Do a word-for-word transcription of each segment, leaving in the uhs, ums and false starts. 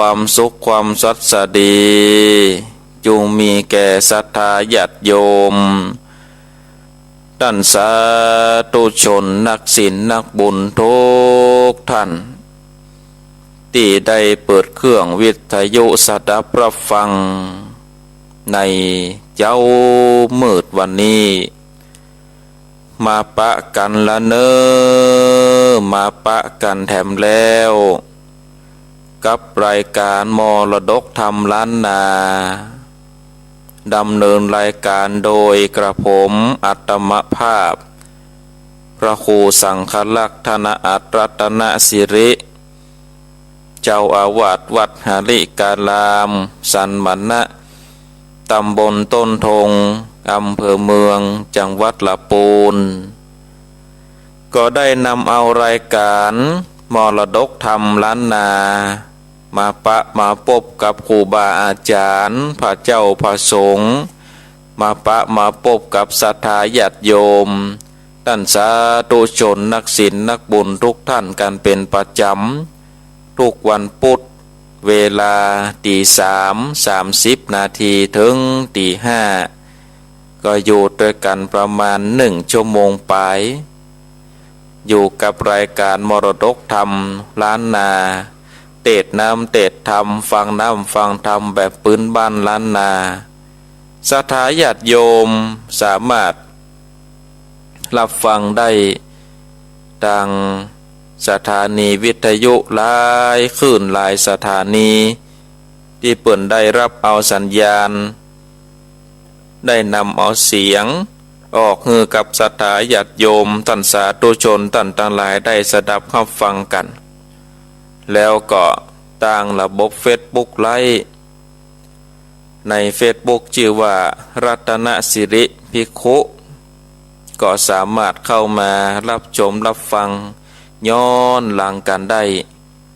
ความสุขความสัสดี จุ่งมีแก่ศรัทธาญาติโยม ต้านสาธุชนนักศีลนักบุญทุกท่าน ตี้ได้เปิดเครื่องวิทยุสดับฮับฟัง ในเจ๊ามืดวันนี้ มาปะกั๋นละเน่อ มาปะกั๋นแถมแล้ว กับรายก๋านมรดกธรรมล้านนา ดำเนินรายก๋านโดยกระผมอัตมภาพ พระครูสังฆรักษ์ ธนอัตรรัตนสิริ เจ้าอาวาสวัดหริการาม สันมณะ ตำบลต้นทง อำเภอเมือง จังหวัดละปูน ก็ได้นำเอารายก๋านมรดกธรรมล้านนา มาปะมาปบกับครูบาอาจ๋ารย์ พระเจ้าพระสงฆ์ มาปะมาปบกับศรัทธาญาติโยม ต้านสาธุชนนักศีลนักบุญทุกท่านกั๋นเป๋นประจ๋ำ ทุกวันปุธ เวลาตี๋สาม สามสิบนาที เถิงตี๋ห้า ก็อยู่ตวยกั๋นประมาณนึ่งชั่วโมงป๋าย อยู่กับรายก๋านมรดกธรรมล้านนา เตสน์นำเตสน์ธรรม ฟังนำฟังธรรมแบบปื๊นบ้านล้านนา ศรัทธาญาติโยมสามารถฮับฟังได้ตางสถานีวิทยุหลายคลื่นหลายสถานี ตี้เปิ้นได้ฮับเอาสัญญาณ ได้นำเอาเสียงออกหื้อกับศรัทธาญาติโยม ต้านสาธุชน ต้านตังหลายได้สดับฮับฟังกั๋น แล้วก็ตางระบบเฟซบุ๊กไลฟ์ ในเฟซบุ๊กจื้อว่า รัตนสิริภิกขุ ก็สามารถเข้ามาฮับชมฮับฟังย้อนหลังกั๋นได้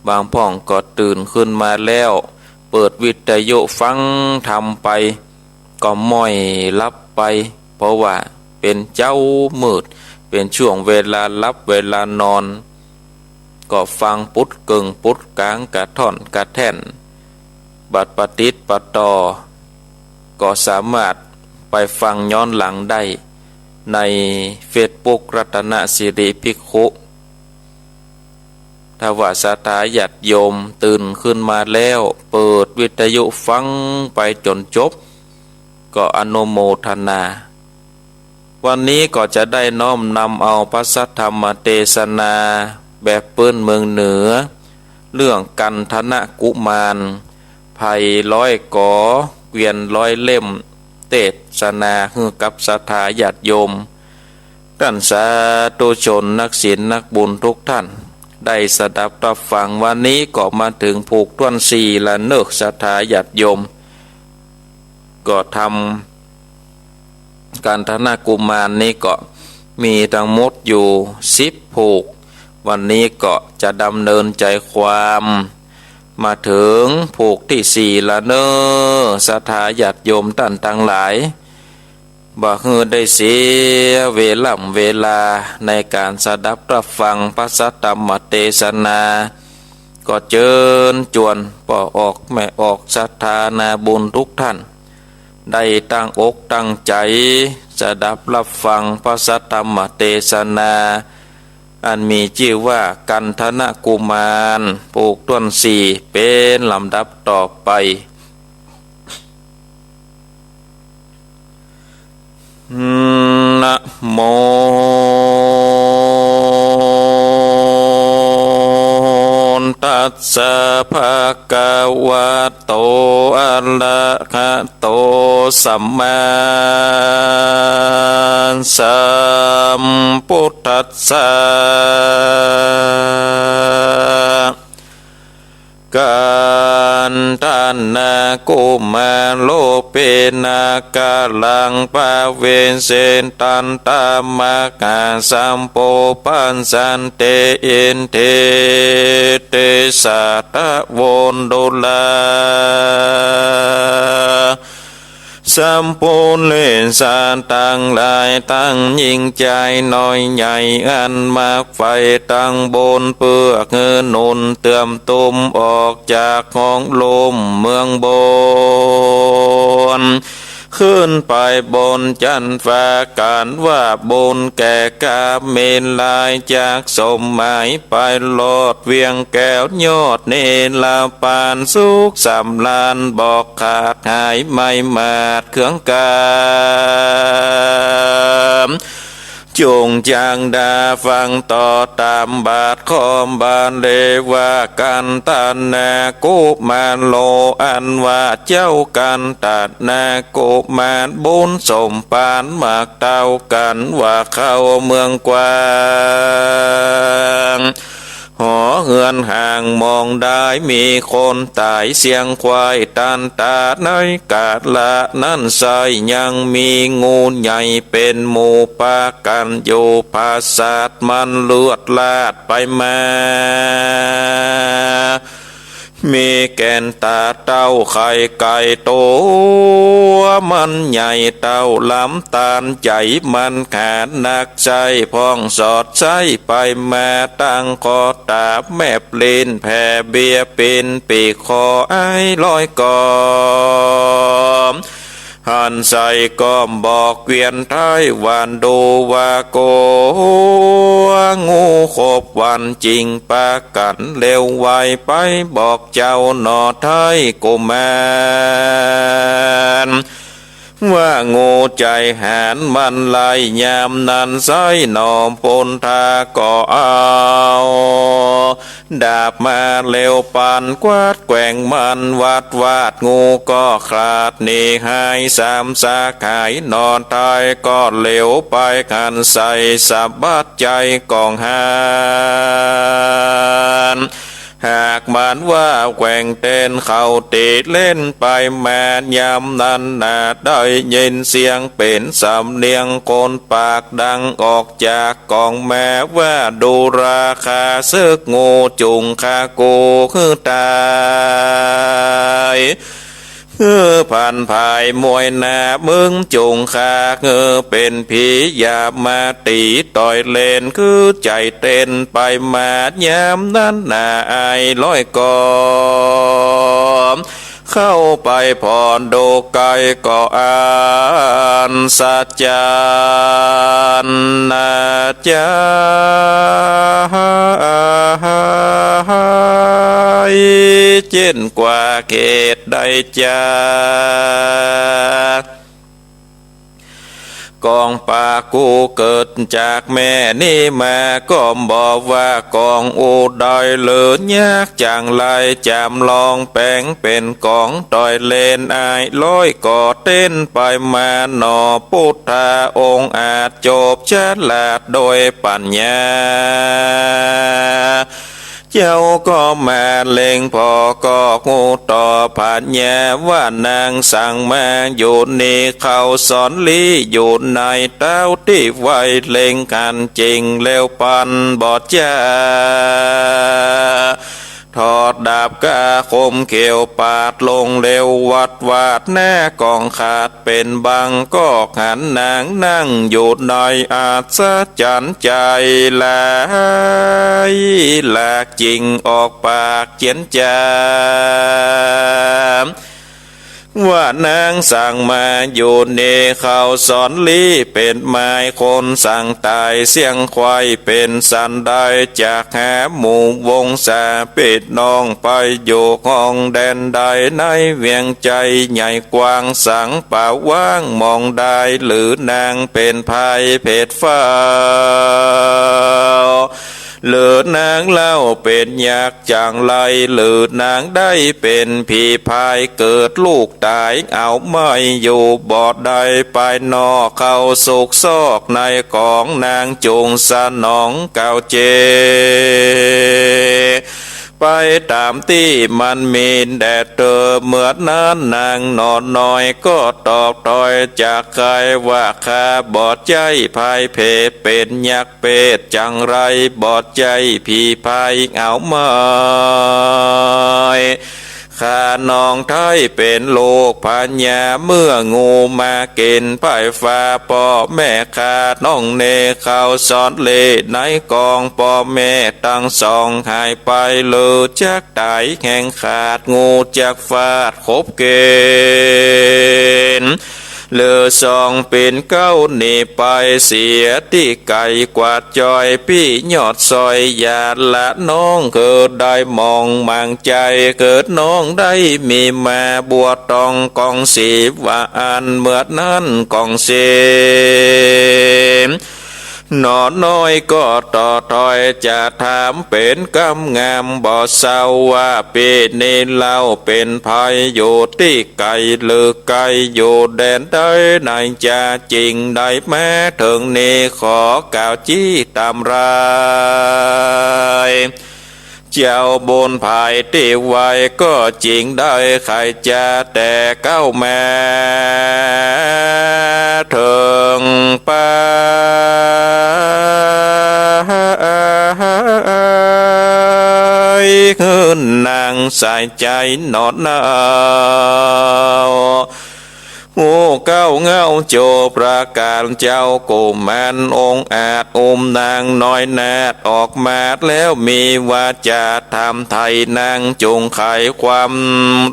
บางพ่องก็ตื่นขึ้นมาแล้ว เปิดวิทยุฟังธรรมไป ก็ม้อยหลับไป เพราะว่าเป๋นเจ๊ามืด เป๋นช่วงเวลาหลับเวลานอน ก็ฟังปุ๊ดเกิ่งปุ๊ดก๋างกระท่อนกระแท่น บัดปะติดปะต่อ ก็สามารถไปฟังย้อนหลังได้ ในเฟซบุ๊กรัตนสิริภิกขุ ถ้าว่าศรัทธาญาติโยมตื่นขึ้นมาแล้ว เปิดวิทยุฟังไปจ๋นจบ ก็อนุโมทนา วันนี้ก็จะได้น้อมนำเอาพระสัทธรรมเตสนาแบบปื๊นเมืองเหนือ เรื่องกันธนกุมาร ไพร้อยก๋อ เกวียนร้อยเล่ม เตสนาหื้อกับศรัทธาญาติโยม ต้านสาธุชนนักศีลนักบุญทุกท่าน ได้สดับฮับฟัง วันนี้ก็มาเถิงผูกถ้วนสี่ละเน่อ ศรัทธาญาติโยม ก็ธรรม กันธนกุมารนี้ก็มีตังหมดอยู่สิบผูก วันนี้ก็จะดำเนินใจ๋ความมาเถิงผูกตี้สี่ละเน่อ ศรัทธาญาติโยมต้านตังหลาย บ่หื้อได้เสียเวล่ำเวลาในก๋านสดับฮับฟังพระสัทธรรมเตสนา ก็เจิญจวนป้อออกแม่ออกศรัทธานาบุญทุกท่าน ได้ตั้งอกตั้งใจ๋สดับฮับฟังพระสัทธรรมเตสนา อันมีจื้อว่ากันธนกุมาร ผูกถ้วนสี่ เป๋นลำดับต่อไป นะโม ตัสสะ ภะคะวะโต อะระหะโต สัมมาสัมพุทธัสสะ กันธนกุมารโล เปนะกะลัง ปะเวเสตันตะ มหาสัพโพ ปัสสันเต อิทธิเตสะ ทะโว ดุรา สัพปุริสะตังหลาย ตังญิงจายน้อยใหญ่ อันมากใฝ่ตังบุญ เปื้อหื้อหนุนเตื้อมตุ้ม ออกจากห้องลุ่มเมืองบน ขึ้นไปบนจั๊นฟ้า ก๋านว่าบุญแก่กาเมราย จักสมหมายไปรอดเวียงแก้วยอดเนรปาน สุขสำราญบอกขาดหายไหม้หมาดเครื่องกำ จุ่งจางดาฟังต่อต๋ามบาทข้อมบาลีว่า กันตนากุมารโล อันว่าเจ้ากันตนากุมาร บุญสมปานมากเต้ากั๋นว่าเข้าเมืองกว้าง หอเฮือนห่างมองดาย มีคนต๋ายเสี้ยงควาย ตันต๋าในกาละนั้นไส้ ยังมีงูใหญ่เป๋นหมู่ปากั๋นอยู่ ผสาทมันเลือดลาดไปมา มีแก่นต๋าเต้าไข่ไก่ ตั๋วมันใหญ่เต้าลำต๋าล ใจ๋มันขนาดนัก ไส้พ่องสอดไส้ไปมา ตั้งคอต๋าแมบลิ้นแผ่เบียปิน ปีกคออ้ายลอยก๋อม หันไส้ก้อมบอกเวียนท้ายหวานดูว่า กั๋วงูขบวัน จึงปากั๋นเร็วไวไปบอกเจ้าหน่อท้ายกุมาร ว่างูใจ๋หาญมันไล่ยามนั้นไส้หน่อปุณธาก็เอาดาบมาเร็วปัน กวาดแกว่งมันวัดวาด งูก็ขลาดหนีหายสามสาขาย หน่อท้ายก็เร็วไปหันไส้สะบัดไจ้ก้องหัน หากมันว่าแกว่งเต้นเข้าตี้เล่นไปมา ยามนั้นนาได้ยินเสียงเป๋นสำเนียงคนปากดังออกจากก้องมาว่า ดูราข้าเสิกงู จุ่งฆ่ากูหื้อต๋าย หื้อผันผายมวยหน้ามึง จุ่งฆ่าหื้อเป๋นผี อย่ามาตี๋ต่อยเล่น คือใจ๋เต้นไปมา ยามนั้นนาอ้ายลอยก๋อม เข้าไปผ่อนดูใก้ก็อัศจรรย์นาจาย เจ้นกว่าเหตุใดจา กองปากูเกิดจากแม่นี้มา ก็บอกว่ากองอุดอยหรือยากจั่งไร จำลองแป๋งเป๋นกองต่อยเล่น อ้ายลอยก็เต้นไปมา หน่อปุทธาองค์อาจจบฉลาดโดยปัญญา เจ้าก็มาเล็งผ่อก็ฮู้ต่อผญา ว่านางสังมาอยู่นี่ เข้าสอนลี้อยู่ในเต๊าตี้ไว เล็งหันจริงแล้วปันบอดจ้า ถอดดาบก้าคมเขียวปาดลงเร็ว วัดวาดหน้ากองขาด เป๋นบางกอกหันนางนั่งอยู่ใน อัศจรรย์ใจ๋หลาย หลากจิ่งออกปากเจียนจ๋า ว่านางสังมาอยู่นี่ เข้าสอนลี้เป๋นมาย คนสังต๋ายเสี้ยงควาย เป๋นสันใดจักหาหมู่วงศาปิดน้อง ไปอยู่ห้องแดนใดในเวียงใจ๋ใหญ่กว้าง สังป่าว่างมองได้ หรือนางเป๋นพายเผดเฝ้า หรือนางเล่าเป๋นยักษ์จั่งไร หรือนางได้เป๋นผีพาย เกิดลูกต๋ายเอาไม่อยู่ บ่ได้ไปนอก เข้าซุกซอกในของนาง จุ่งสนองเกล้าเจ ไปต๋ามตี้มันมีแด่เต๊อ เมื่อนั้นนางหน่อน้อยก็ตอบถ้อย จักใค่ว่าข้าบ่ใจ้พายเผด เป๋นยักษ์เปรตจั่งไร บ่ใจ้ผีพายเอาไม่ ข้า น้องไท้เป๋นลูกพญา เมื่องูมากิ๋นไพร่ฟ้า ป้อแม่ข้าน้องเนเข้าซ่อนเล่ในกอง ป้อแม่ตังสองหายไป ลือจักต๋ายแหงขาด งูจักฟาดขบเก๋น ลือสองปิ๋นเกล้าหนีไปเสียตี้ไก๋ กวาดจอยปี้ยอดซอย อย่าละน้อง เกิดได้มองมั่งใจ๋ เกิดน้องได้มีมา บัวตองกองสีว่าอั้น เมื่อนั้นกองสี หนอน้อยก็ต่อถ้อยจะถามเป๋นกำงามบ่เซา ว่าปี้นี้เล่าเป๋นใผ อยู่ตี้ไก๋หรือใก้ อยู่แดนใดไหนจา จึงได้มาเถิงนี้ ขอกล่าวจี้ต๋ามราย เจ้าบุญผายตี้ไวก็จึงได้ไขจา แต่เกล้าแม่เถิงไป หื้อนางสายใจ๋หนอเนา โอ้ เกล้าเง่าโจประก๋าน เจ้ากุมารองอาจ อุ้มนางน้อยนาฏออกมาแล้ว มีวาจาถามไถ่นาง จุ่งไขความ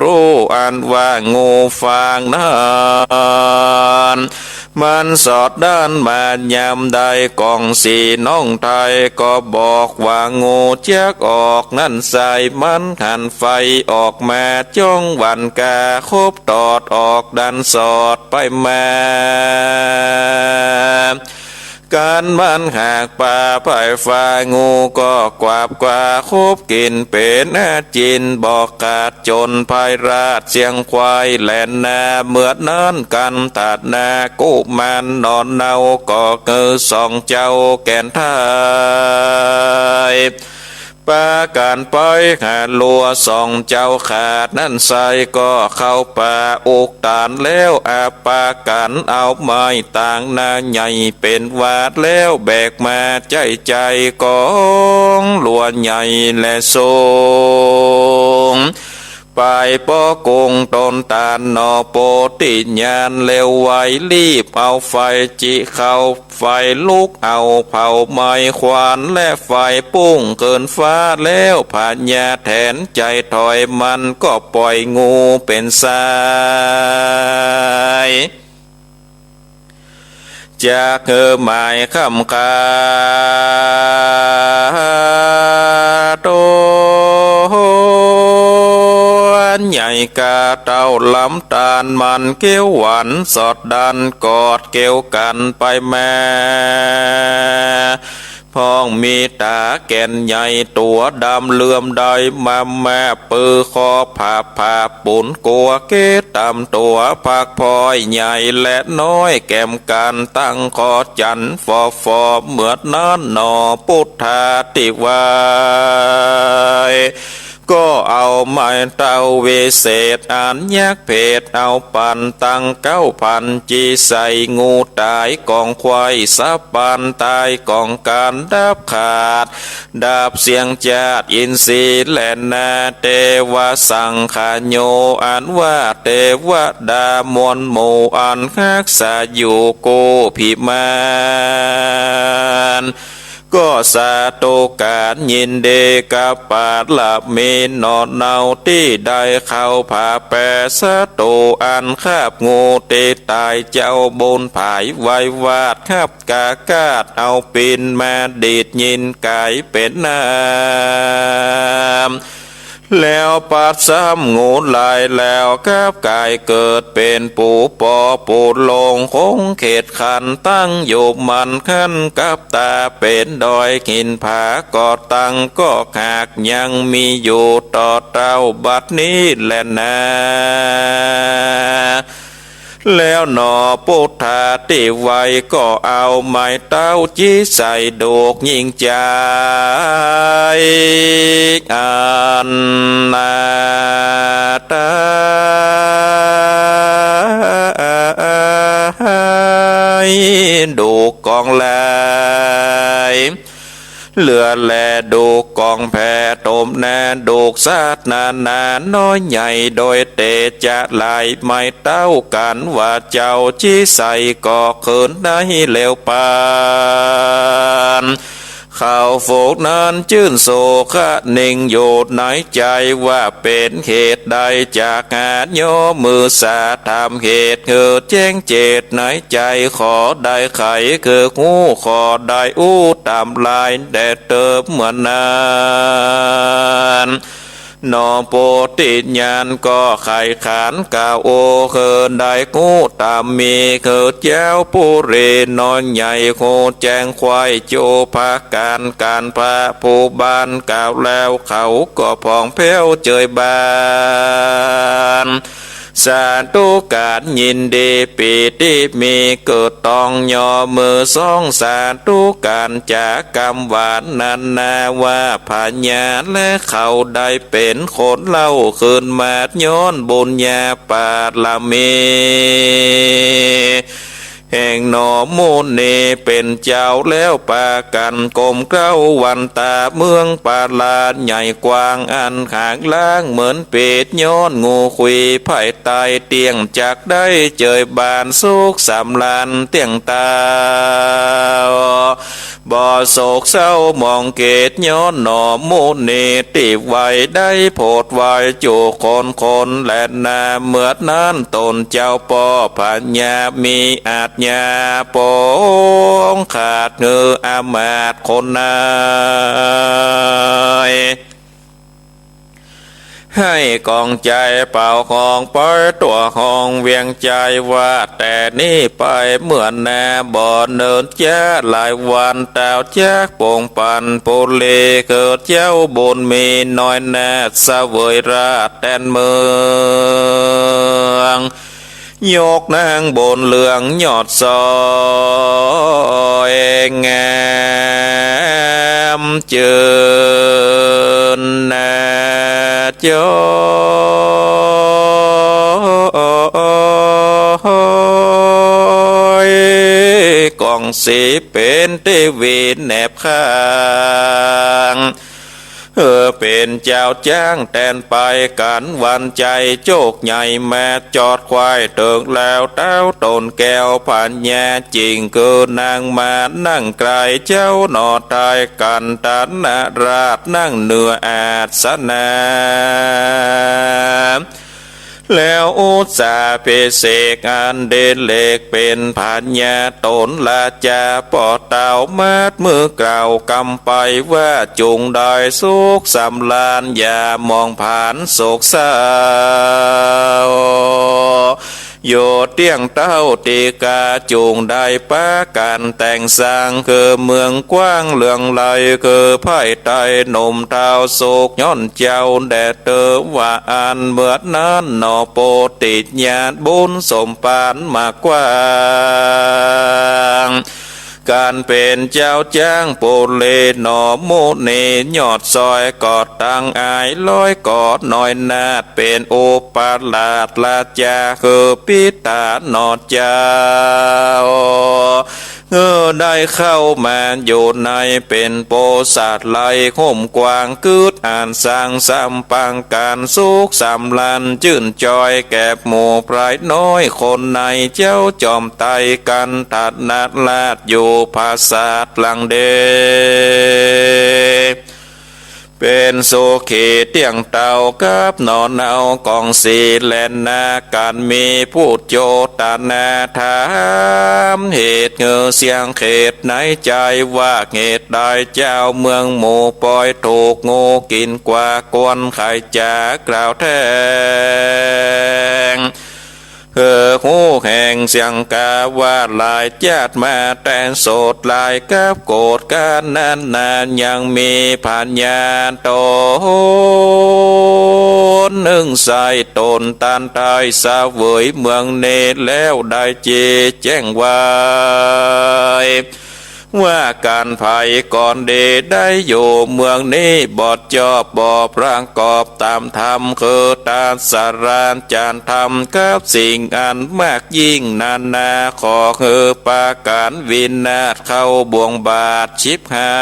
ฮู้อันว่างูฟางนั้น มันสอดดั้นมายามใด กองสีน้องไท้ก็บอกว่า งูจักออกนั้นใส มันหันไฟออกมาจ้องหวั่นกา คบตอดออกดันสอดไปมา ก๋านมันหากปาไพร่ฟ้า งูก็กวาบกวา คบกิ๋นเป๋นอาจิณ บ่ขาดจ๋น พายราชเสียงควายแล่นหน้า เมื่อนั้นกันตัดหน้ากุมารหนอเนา ก็คือสองเจ้าแก่นไท้ ปากั๋นไปหาลัว สองเจ้าขาดนั้นใส ก็เข้าป่าอุกตานแล้ว อาปากั๋นเอาไม้ต่างหน้าใหญ่เป๋นวาดแล้ว แบกมาใจ๊ใจ๊กองลัวใหญ่และสูง ไปป้อกุงต้นตาลหนอโปธิญาณ แล้วไวรีบเอาไฟจิเข้า ไฟลุกเอาเผาไหม้ ขวานและไฟปุ้งขึ้นฟ้าแล้ว พญาแถนใจ๋ถอย มันก็ป่อยงูเป๋นสาย จากหื้อหมายค่ำคา โตใหญ่กาเต้าลำตาล มันเกี้ยวหวันสอดดันกอดเกี้ยวกั๋นไปมา พ่องมีต๋าแก่นใหญ่ตั๋วดำเหลื่อมได้มา มาปือคอผาบผาบ บุญกั๋วเก๊ต๋ำตั๋ว พักพลอยใหญ่และน้อย แก่มกั๋นตั้งคอจั๋นฟอฟอ เมื่อนั้นหนอปุทธาธิวาย ก็เอาไม้เต้าวิเศษอันยักษ์เพดเอาปั๋น ตั้งเก้าพันจีใส่ งูต๋ายก๋องไขว้ สะปันต๋ายก๋องก๋านดับขาด ดับเสี้ยงจาติอินทรีย์แลนา เตวะสังขโย อันว่าเตวดามวลหมู่ อันฮักษาอยู่กู้พิมาน ก็สาธุก๋านยินดีกับบารมีหนอเนา ตี้ได้เข้าผาแปรศัตรู๋อันคาบงูตี้ต๋าย เจ้าบุญผายไวยวาดฮับกากาศ เอาปิ่นมาดีดยินก๋ายเป๋นน้ำ แล้วปัดซ้ำงูลายแล้วกับก๋ายเกิดเป๋นปู๋ปอปู๋โลง คงเขตขันตั้งอยู่มั่น ขั้นกับต๋าเป๋นดอยหินผา ก่อตั้งก็หากยังมีอยู่ต่อเต้าบัดนี้แลนา แล้วหนอปุทธาธิวาย ก็เอาไม้เต้าจิใส่ดูกยิ่งใจ๋ อันนาต๋า ดูกกองลาย เหลือแลดูกกองแผโต มนา ดูกสัตว์นานาน้อยใหญ่ โดยเต๋จะหลายไม้เต้ากั๋น ว่าเจ้าจิไสก็เขินได้แลวปาน เขาฝูงนั้นจื้นโศกะนิ่งอยู่ในใจ๋ ว่าเป๋นเหตุใดจักหาย่อมือสา ถามเหตุหื้อแจ้งเจตน์ในใจ๋ ขอได้ไขคือฮู้ ขอได้อู้ต๋ามลายแด่เติมเมื่อนั้น หนอปุติญาณก็ใค่ขานกล่าว โอ คือได้ฮู้ต๋ามมี คือเจ้าปุเรน้อยใหญ่ฮู้แจ้งไขว่ จุ๊ประก๋าน ก๋านพระผู้บานกล่าวแล้ว เขาก็ผ่องแผ้วเจยบาน สาธุก๋านยินดีปีติมี เกิดต้องย่อมือสอง สาธุก๋านจ๋ากำหวานนานา ว่าพญาและเขาได้เป๋นคนเล่า คืนมาย้อนบุญญาปารมี แห่งหนอมุนีเป๋นเจ้าแล้วปากั๋น กรมเกล้าวันตาเมืองปาลา ใหญ่กว้างอันหางล้างเหมือนเปต ย้อนงูขุยภายใต้เตี้ยง จักได้เจยบานสุขสำราญเตี้ยงเต้า บ่โศกเศร้าหมองเกต ย้อนหนอมุนีตี้ไหว้ได้โผดไหว้จุคนคนแลนา เมื่อนั้นต๋นเจ้าป้อพญามีอาชญาปงขาดหื้ออำมาตย์คนนาย หื้อกองใจ๋เป่าฮ้องปอยตั๋วฮ้องเวียงใจ๋ ว่าแต่นี้ไปเมื่อนาบ่เนินจ๊า หลายวันเต้าจักปงปันปุเร คือเจ้าบุญมีน้อยนาถเสวยราชแตนเมือง ยกนางบนเรืองยอดซอยงามเจินนาจอย กองสีเป๋นเตวีแหนบข้าง เออ เป๋นเจ้าจ๊างแตนไปกั๋น วันใจ๋โจกใหญ่มาจอดไขว่เถิงแล้ว เต้าต๋นแก้วพญาจิ่ง คือนางมานั่งใก้เจ้าหนอไต้ กันตนาราชนั่งเหนืออาสนะ แล้วอุจจาพิเศษอันเดชเดชเป๋นพญาต๋นราจาป้อเต้า มาดมือกล่าวกำไปว่า จุ่งได้สุขสำราญ อย่าหมองผานโศกเศร้า อยู่เตี้ยงเต้าตี้กา จุ่งได้ปากั๋นแต่งสร้าง คือเมืองกว้างเลื่องไล คือภายใต้หนุ่มเต้าสุขย้อนเจ้าแด่เตอ ว่าอั้นเมื่อนั้นหนอปุติญาณบุญสมปานมากว้าง ก๋านเป๋นเจ้าจ๊างปุเรหนอมุนียอดซอย ก็ตังอายร้อยก่อน้อยนาถ เป๋นอุปราชราจา คือปิตาหนอเจ้า เออ ได้เข้ามาอยู่ในเป๋นโปสาทไลห่มกว้าง กึ๊ดอันสร้างสำปังก๋านสุขสำราญจื้นจอย แก่หมู่พรายน้อยคนใน เจ้าจอมไตรกันตนาราชอยู่ผาสาทหลังเด เป๋นสุขีเตี้ยงเต้ากับหนอนเอากองสีแลนา ก๋านมีผู้โจตนาถามเหตุหื้อเสี้ยงเขตในใจ๋ ว่าเหตุใดเจ้าเมืองหมู่ปอยถูกงูกิ๋นกว่ากวน ใค่จะกล่าวแถลง เออ ฮู้แห่งเสี้ยงกาว่าหลายจ๊าดมาแต่โสดหลายกับโกรธก๋านนั้นนา ยังมีพญาต๋นนึ่งใส่ต๋นตันไต้เสวยเมืองนี้แล้วได้จีแจ้งไว้ ว่าก๋านใผก่อนดีได้อยู่เมืองนี้บ่จอบบ่ประกอบต๋ามธรรม คือตาสราจารย์ธรรมกับสิ่งอันมากยิ่งนานา ขอหื้อปากั๋นวินาศเข้าบ่วงบาทฉิบหา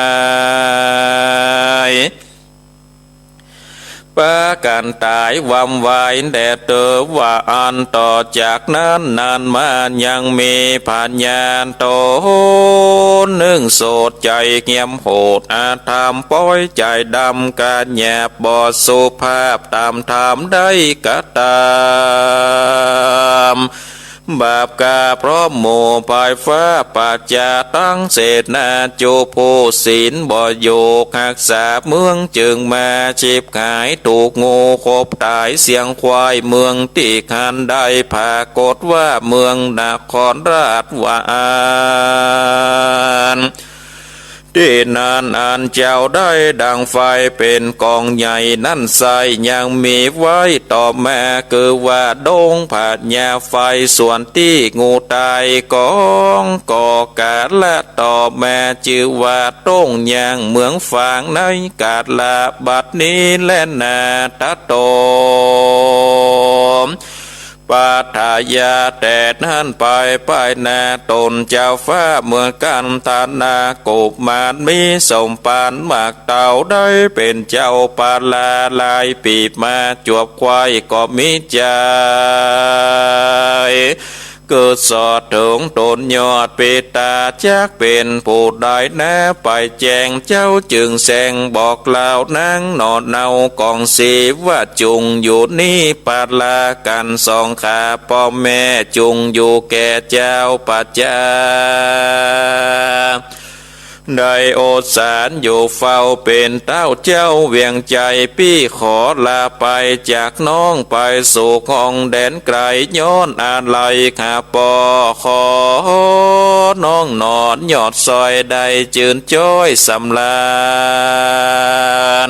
ย ปากั๋นต๋ายวำวายแต๊เต๊อ ว่าอั้น ต่อจากนั้นนานมายังมีพญาต๋นนึ่งโสดใจ๋เหียมโหด อธรรมป๋อยใจ๋ดำ ก๋านหยาบบ่สุภาพ ต๋ามธรรมได้กระตำ บาปกาเพราะหมู่พายฟ้า ประจาตังเสนา จุผู้ศีลบ่อยู่ฮักษา เมืองจึงมาฉิบหาย ถูกงูขบต๋ายเสียงควาย เมืองตี้คันได้ผากฏว่า เมืองนครราชว่าอั้น ตี้นั้นอันเจ้าได้ดั่งไฟเป๋นก๋องใหญ่นั้นไส้ ยังมีไว้ต่อมา คือว่าดงพญาไฟ ส่วนตี้งูต๋ายก๋องก่อกาละต่อมา จื้อว่าต้งย่างเมืองฝางในกาละบัดนี้แลนา ตะโต ปัทยา แต่นั้นไป ไปหน้าต๋นเจ้าฟ้าเมืองกันธนา กุมารมีสมภารมากเต้า ได้เป๋นเจ้าปาลาหลายปี๋มา จวบไขว่ก็มีใจ๋ เกิดสอดเถิงต๋นยอดปิตา จักเป๋นผู้ใดนา ไปแจ้งเจ้าจึงแสงบอกเล่า นางหน่อเนาก๋องสีว่าจุ่งอยู่นี้ ปาลากั๋นสองข้าป้อแม่ จุ่งอยู่แก่เจ้าประจา ได้อดสารอยู่เฝ้าเป๋นเต้าเจ้าเวียงใจ๋ ปี้ขอลาไปจากน้องไปสู่ห้องแดนไก๋ ย้อนอาลัยข้าป้อ ขอน้องหน่อยอดซอยได้จื้นจ้อยสำราญ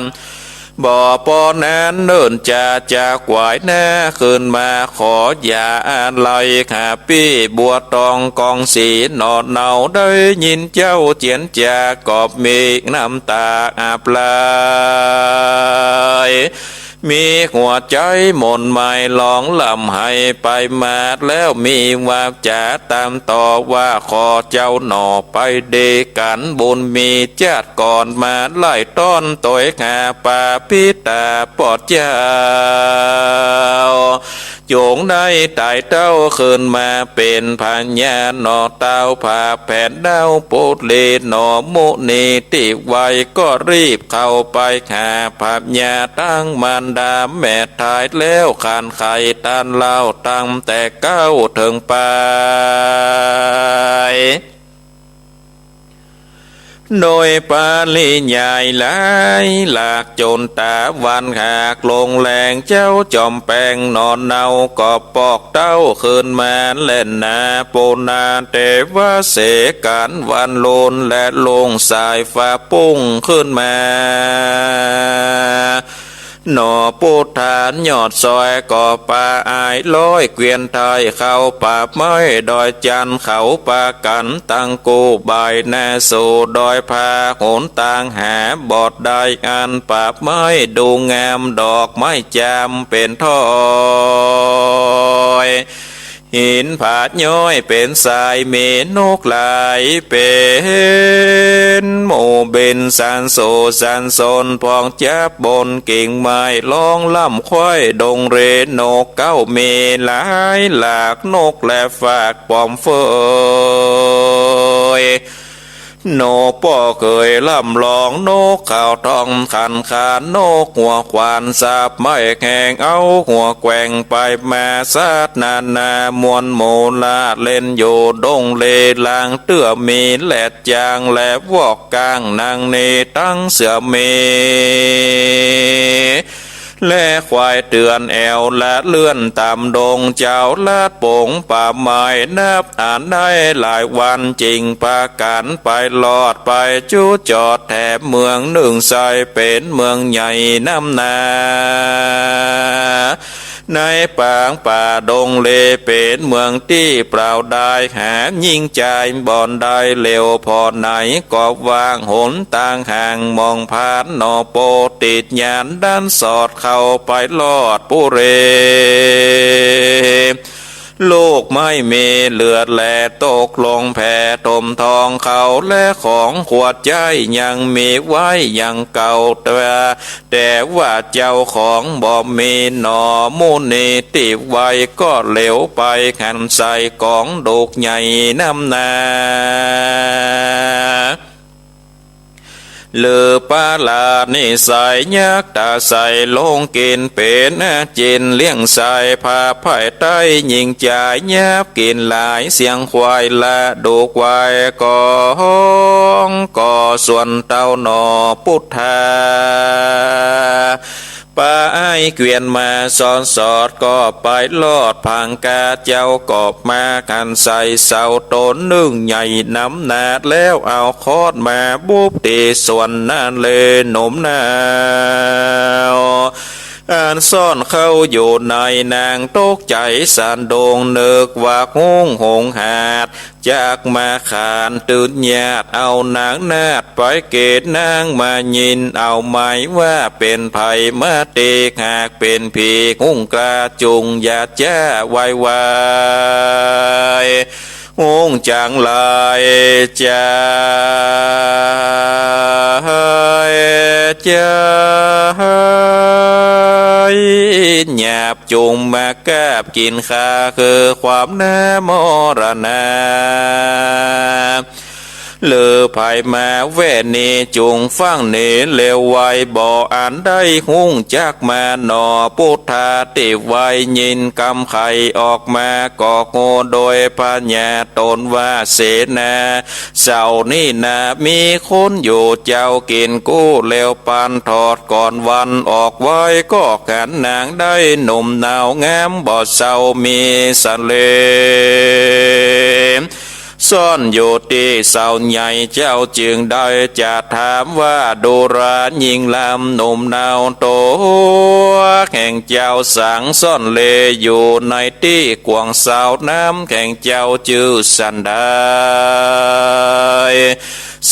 บ่ปอนั้นเนิ่นจาจากไหว้หน้า ขึ้นมาขออย่าอาลัยข้าปี้บัวตองก๋องสีหน่อเนา ได้ยินเจ้าเจียนจากอบมีน้ำต๋าอาบไหล มีหัวใจ๋หม่นไหม้ร้องร่ำไห้ไปมา แล้วมีวาจ๋าตามต่อว่า ขอเจ้าหน่อไปดีกั๋น บุญมีจาติก่อนมาไล่ต้อนตวยหาปาปิตาปอดเจ้า จงได้ไต่เต้าขึ้นมาเป๋นพญาหน่อเต้า ผาแผนดาวปุตรีหน่อมุนีตี้ไหว ก็รีบเข้าไปหาพญาตังมารดาแม่ทาย แล้วขานไขต้านเล่าตั้งแต่เก๊าเถิงปาย โดยปริยายหลายหลาก จ๋นต๋าวันหากลงแลง เจ้าจอมแปงหน่อเนาก็ปอกเต้าขึ้นมาแลนา ปูนาเตวะเสกั๋นวันลุน และลุงสายฟ้าปุ้งขึ้นมา หน่อปุทธานยอดซอยก็ปาอายร้อยเกวียนไทย เข้าป่าไม้ดอยจันทน์ เขาปากั๋นตังกู้บ่ายหน้าสู่ดอยผา หนตางหาบ่ได้อันป่าไม้ดูงามดอกไม้จามเป๋นถ้อย หินผาย้อยเป๋นสาย มีนกหลายเป๋นหมู่บินสันสู่สันสน พองจับบนกิ่งไม้ ร้องร่ำไขว่ดงเร นกเก๊ามีหลายหลาก นกแลฟากปอมเฟย นกป้อเขยร่ำร้อง นกเขาทองขันขาน นกหัวขวานสาบไม้แหง เอาหัวแกว่งไปมา สัตว์นานามวลหมู่ลาเล่นอยู่ดงเล ลางเตื้อมีแลดจาง และวอกก้างนางเน ตังเสือมี และควายเตือนแอ่วละเลื่อนต๋ามดง เจ้าลาดปงป่าไม้นับอันได้หลายวัน จึงปากั๋นไปรอดไปจุจอดแถมเมืองนึ่งไส้ เป๋นเมืองใหญ่น้ำนา ในปางป่าดงเล เป๋นเมืองตี้เปล่าดาย หาญิงจายบ่อนได้เหลว ผ่อไหนก็ว่าง หนตางห่างมองผ่าน หน่อโปติดญาณดันสอดเข้าไปรอดปุเร ลูกไม้มีเลือดแลตกลงแผ่ถมทองเขา และของขวัญใจ๊ยังมีไว้อย่างเก่า แต่ แต่ว่าเจ้าของบ่มีหนอ มุนีตี้ไหว้ก็เหลวไป หันใส่ก๋องดูกใหญ่น้ำหนา หรือปาลานิสัยยักษ์ต๋าใส่ลงกิ๋น เป๋นอาจิณเลี้ยงใส่ผ้าภายใต้ ยิ่งจ๋ายยับกิ๋นหลาย เสียงควายละดูกไหว้ก็ฮ้อง ก็ส่วนเต้าหนอปุทธา ปาอ้ายเกวียนมาซ้อนสอด ก็ไปลอดผางกา เจ้าก็มาหันใส่เสาต้นนึ่งใหญ่น้ำหนา แล้วเอาค้อนมาบุบตี้ส่วนนั้นแล หนุ่มหนาว อันซ่อนเข้าอยู่ใน นางตกใจ๋สะดุ้ง นึกว่าฮุ้งหงหาด จักมาขานตื่นญาติ เอานางนาฏไปเกณฑ์ นางมายินเอาไหม ว่าเป๋นใผมาตี้ หากเป๋นผีฮุ้งกล้า จุ่งอย่าจ๊าไวไว ฮุ้งจ๋างหลาย จ๊าจ๊า หยาบ จุ่งมากราบกิ๋นข้า คือความหน้ามรณา หรือใผมาแว่นี้ จุ่งฟั่งหนีเร็วไว บ่อันได้ฮุ้งจักมาหนอ ปุทธาตี้ไหว้ยินกำไขออกมา ก็ฮู้โดยผญาต๋นว่า เสนา เสานี้นามีคนอยู่ เจ้ากิ๋นกู้เร็วปัน ถอดก่อนวันออกไหว้ ก็หันนางได้หนุ่มหนาวงาม บ่เศร้ามีสะเล ซ่อนอยู่ตี้เสาใหญ่ เจ้าจึงได้จะถามว่า ดูรายิ่งลำหนุ่มหนาวตั๋วแห่งเจ้า สังซ่อนเลอยู่ในตี้กว้างเสา นามแห่งเจ้าจื้อสันใด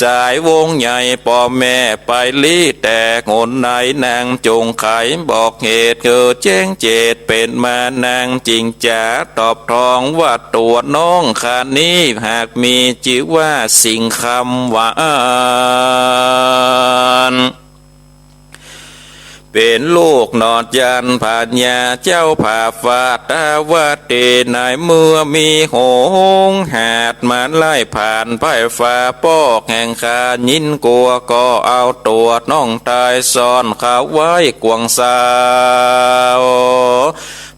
สายวงใหญ่ป้อแม่ไปลี้แต่หนไหน นางจุ่งไขบอกเหตุ คือแจ้งเจตเป๋นมา นางจึงจะตอบทองว่า ตั๋วน้องข้านี้หากมีจื้อว่าสิงห์คำหวาน เป๋นลูกหนอดยันพญาเจ้าผาฟ้าตาวตี ในเมื่อมีหงหาดมาไล่ผ่าน ไพร่ฟ้าปอกแห่งข้ายินกั๋ว ก็เอาตั๋วน้องต๋ายซ่อนเข้าไว้กว้างเสา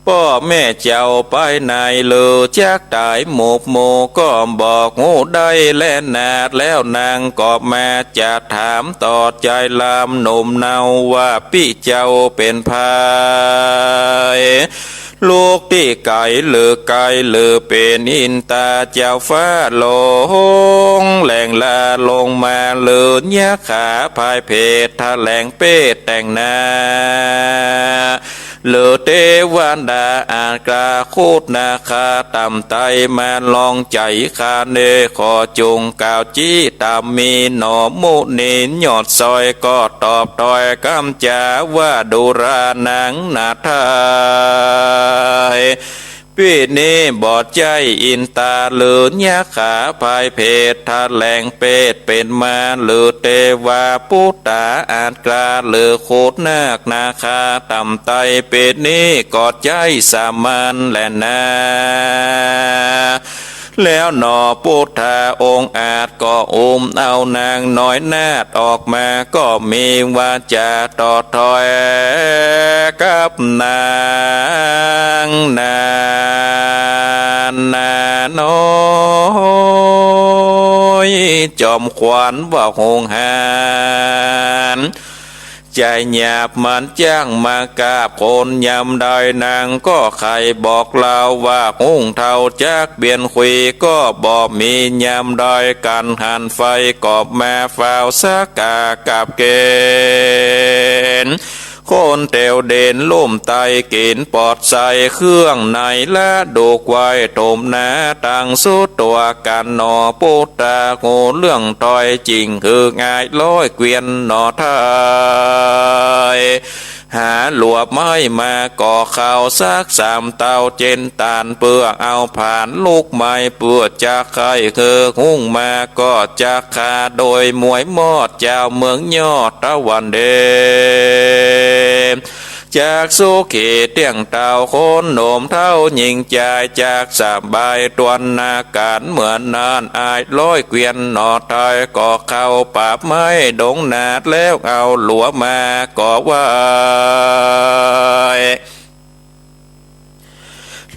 ป้อแม่เจ้าไปใน หรือจักต๋ายหมกหมู่ ก็บ่ฮู้ได้แลนา แล้วนางก็มาจะถามต่อใจ๋ลำหนุ่มหนาวว่า ปี้เจ้าเป๋นใผ ลูกตี้ไก๋หรือใก้ หรือเป๋นอินต๋าเจ้าฟ้าหลวง แหล่งลาลงมา หรือยักขาพายเพดแถลงเปตแต่งหน้า หรือเตวดาอาจกล้า ครุฑนาคาต่ำไต้มาลองใจ๋ข้าเน่ ขอจุ่งกล่าวจี้ต๋ามมีหนอ มุนียอดซอยก็ตอบถ้อยกำจ๋าว่า ดูรานางนาฏไทย ปี้นี้บ่ใจ้อินต๋า หรือยักขาพายเพดแถลงเปตเป๋นมา หรือเตวาปุตตาอาจกล้า หรือครุฑนาคนาคาต่ำไต้ ปี้นี้ก็ใจ้สามัญแลนา แล้วหนอปุทธาองค์อาจก็อุ้มเอานางน้อยนาฏออกมา ก็มีวาจ๋าต่อถ้อยกับนางนาฏนาน้อย จอมขวัญว่าหงหาญ ใจ๋หยาบมันจ้างมากราบคนยามใด นางก็ใค่บอกเล่าว่า ฮุ้งเฒ่าจักเบียนคุย ก็บ่มียามใด กั๋นหันไฟก็มาฟ้าวสักกากับเก๋ณ คนเตียวเด่นลุ่มไต้กิ๋นปอดใส เครื่องในละดูกไหว้ถมหนา ตังสุดตั๋วกั๋นหนอปุทธา ฮู้เรื่องถ้อยจริง คือง่ายร้อยเกวียนหนอไทย หาหลวบไม้มาก่อเข้าสักสามเต้าเจ็นตาน เปื้อเอาผานลุกไหม้ เปื้อจักใค่หื้อหุงมาก็จักฆ่า โดยหมวยมอดเจ้าเมืองยอดตะวันแดง จักสุขีเตี้ยงเต้าคนหนุ่มเฒ่าญิงจาย จักสบายตวนนาก๋าน เมื่อนั้นอ้ายร้อยเกวียนหน่อไทย ก็เข้าปราบไม้ดงนาด แล้วเอาหลัวมาก่อไว้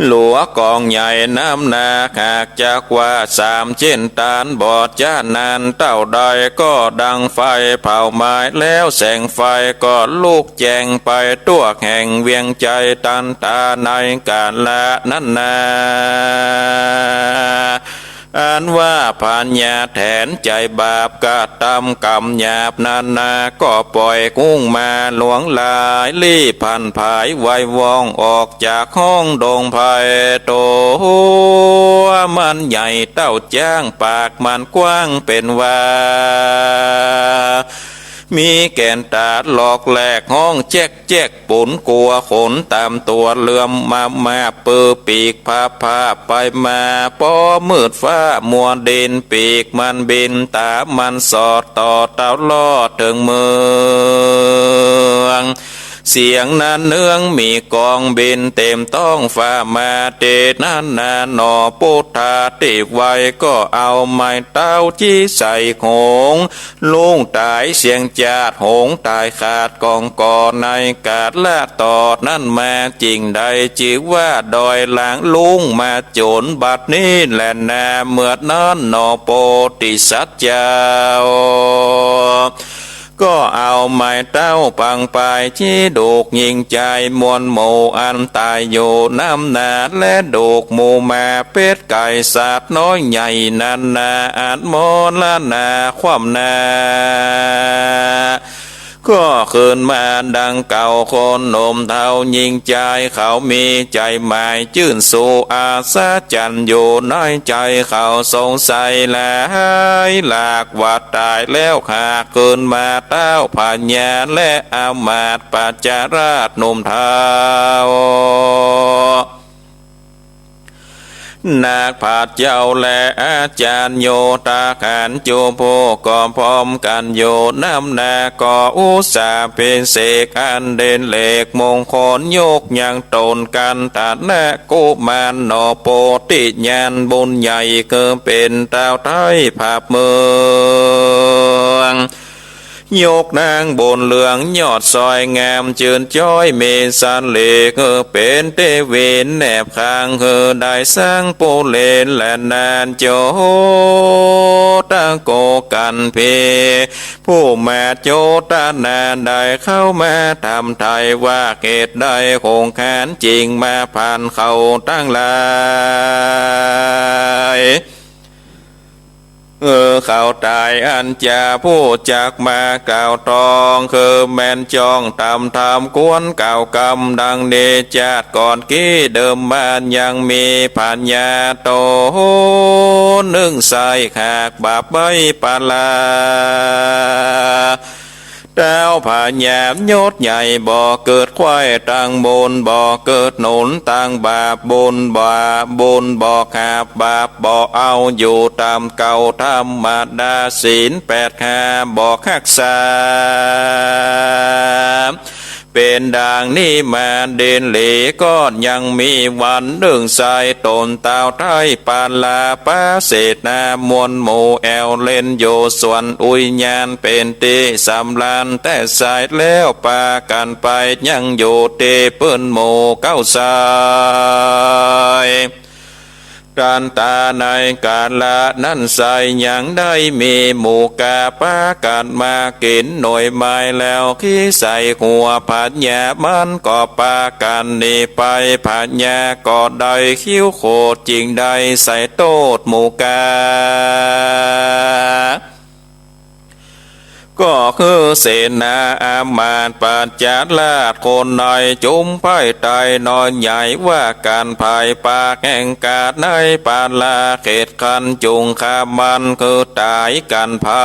หลัวก๋องใหญ่น้ำหนักหากจักว่าสามเจ็นตาน บ่จานั้นเต้าใดก็ดังไฟเผาไม้ แล้วแสงไฟก็ลุกแจ้งไปทั่วแห่งเวียงไชยตันตา ในกาละนั้นนา อันว่าพญาแถนใจ๋บาปกระตำกรรมหยาบนั้นนา ก็ป่อยกุ้งมาหลวงหลาย ลี้ผันผายไวว่องออกจากห้องดงไพร ตั๋วมันใหญ่เต้าจ๊าง ปากมันกว้างเป๋นวา มีแก่นต๋าหลอกแหลกฮ้องแจ๊กแจ๊ก ปูนกั๋วขนต๋ามตั๋วเหลื่อมมามา ปือปีกพาพาไปมา ปอมืดฟ้ามัวดิน ปีกมันบินต๋ามันสอด ต่อเต้าลอดเถิงเมือง เสียงนั้นเนืองมีกองบินเต๋มต๊องฟ้ามา เต๋นั้นนาหนอ ปุทธาตี้ไวก็เอาไม้เต้าจี้ใส่หง ลุงต๋ายเสียงจาด หงต๋ายขาดก๋องก่อ ในกาละต๋อนนั้นมา จึ่งได้จื้อว่าดอยหลางลุง มาจ๋นบัดนี้แลนา เมื่อนั้นหนอโพธิสัตว์เจ้า ก็เอาไม้เต้าปังปายจี้ดูกญิงจายมวลหมู่ อันต๋ายอยู่น้ำนา และดูกหมูหมาเป็ดไก่สัตว์น้อยใหญ่นั้นนา อันมรณาคว่ำหน้า ก็คืนมาดังเก่า คนหนุ่มเฒ่าญิงจายเขามีใจ๋หมายจื้นสู่ อัศจรรย์อยู่ในใจ๋เขา สงสัยหลายหลากว่าต๋ายแล้วหากคืนมา เต้าพญาและอำมาตย์ประชาราษฎร์หนุ่มเฒ่า นักปราชญ์เจ้าและอาจ๋ารย์โยธาหารจุผู้ก็พร้อมกั๋นอยู่น้ำนา ก็อุสสาพิเศษอันเด่นเลิศมงคล ยกยังต๋นกันตนะกุมารหนอ โพธิญาณบุญใหญ่ คือเป๋นเต้าไทยภาคเมือง ยกนางบุญเรืองยอดสวยงามจื้นจ้อยมีเสน่ห์ หื้อเป๋นเตวีแนบข้าง หื้อได้สังปุเรศและนานโจตะโกกันพี ผู้มาโจตนาได้เข้ามาถามไถ่ว่า เหตุใดคงคานจึ่งมาผ่านเขาตังหลาย เออ เขาต๋ายอันจะผู้จักมากล่าวตอง คือแม่นจ้องต๋ามธรรมควรกล่าวกำดังนี้ จาติก่อนกี้เดิมมายังมีพญาโตนึ่งไส้หากบาปใบ้ปาลา เต้าพญายศใหญ่บ่เกิดไขว้ตังบุญ บ่เกิดหนุนตังบาป บุญบาปบุญบ่ขาด บาปบ่เอาอยู่ต๋ามเก่าธรรมดา ศีลแปดห้าบ่ฮักษา เป๋นดังนี้มาเด่นเหลย ก็ยังมีวันนึ่งไส้ต๋นเต้าไทยปาลา ปาเสนามวลหมู่แอ่วเล่นอยู่สวนอุยยาน เป๋นตี้สำราญแต๊ไส้ แล้วปากั๋นไปยังอยู่ตี้ปื้นหมู่เก๊าไส้ ตันตาในกาละนั้นไส้ยังได้มีหมู่ก๋าปากั๋นมากิ๋นหน่วยไม้ แล้วขี้ใส่หัวพญา มันก็ปากั๋นหนีไป พญาก็ได้คิ้วโขด จึงได้ใส่โต้ษหมู่ก๋า เ ก็คือเสนาอามาตย์ปัจจาราชคนในจุมไพร่ไตรน้อยใหญ่ ว่ากั๋นไพร่ปากแห่งก๋าในปาลาเขตคันจุงฆ่ามันคือต๋ายกั๋นไพร่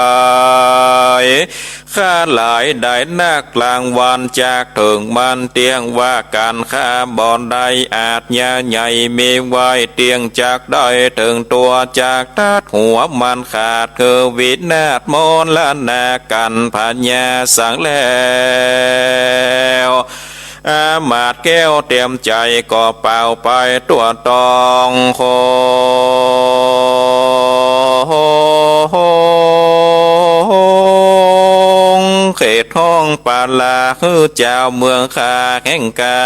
ข้าหลายได้นักรางวัลจากเถิงมันเตี้ยง ว่ากั๋นข้าบ่ได้อาชญาใหญ่มีไว้เตี้ยง จักได้เถิงตั๋วจักตัดหัวมันขาด คือวินาศมรณะกั๋นพญาสังแล้ว อามาตย์แก้วเตียมใจ๋ก็เป่าไปตั๋วตองคง เขตห้องปาลาคือเจ้าเมืองข้าแห่งก๋า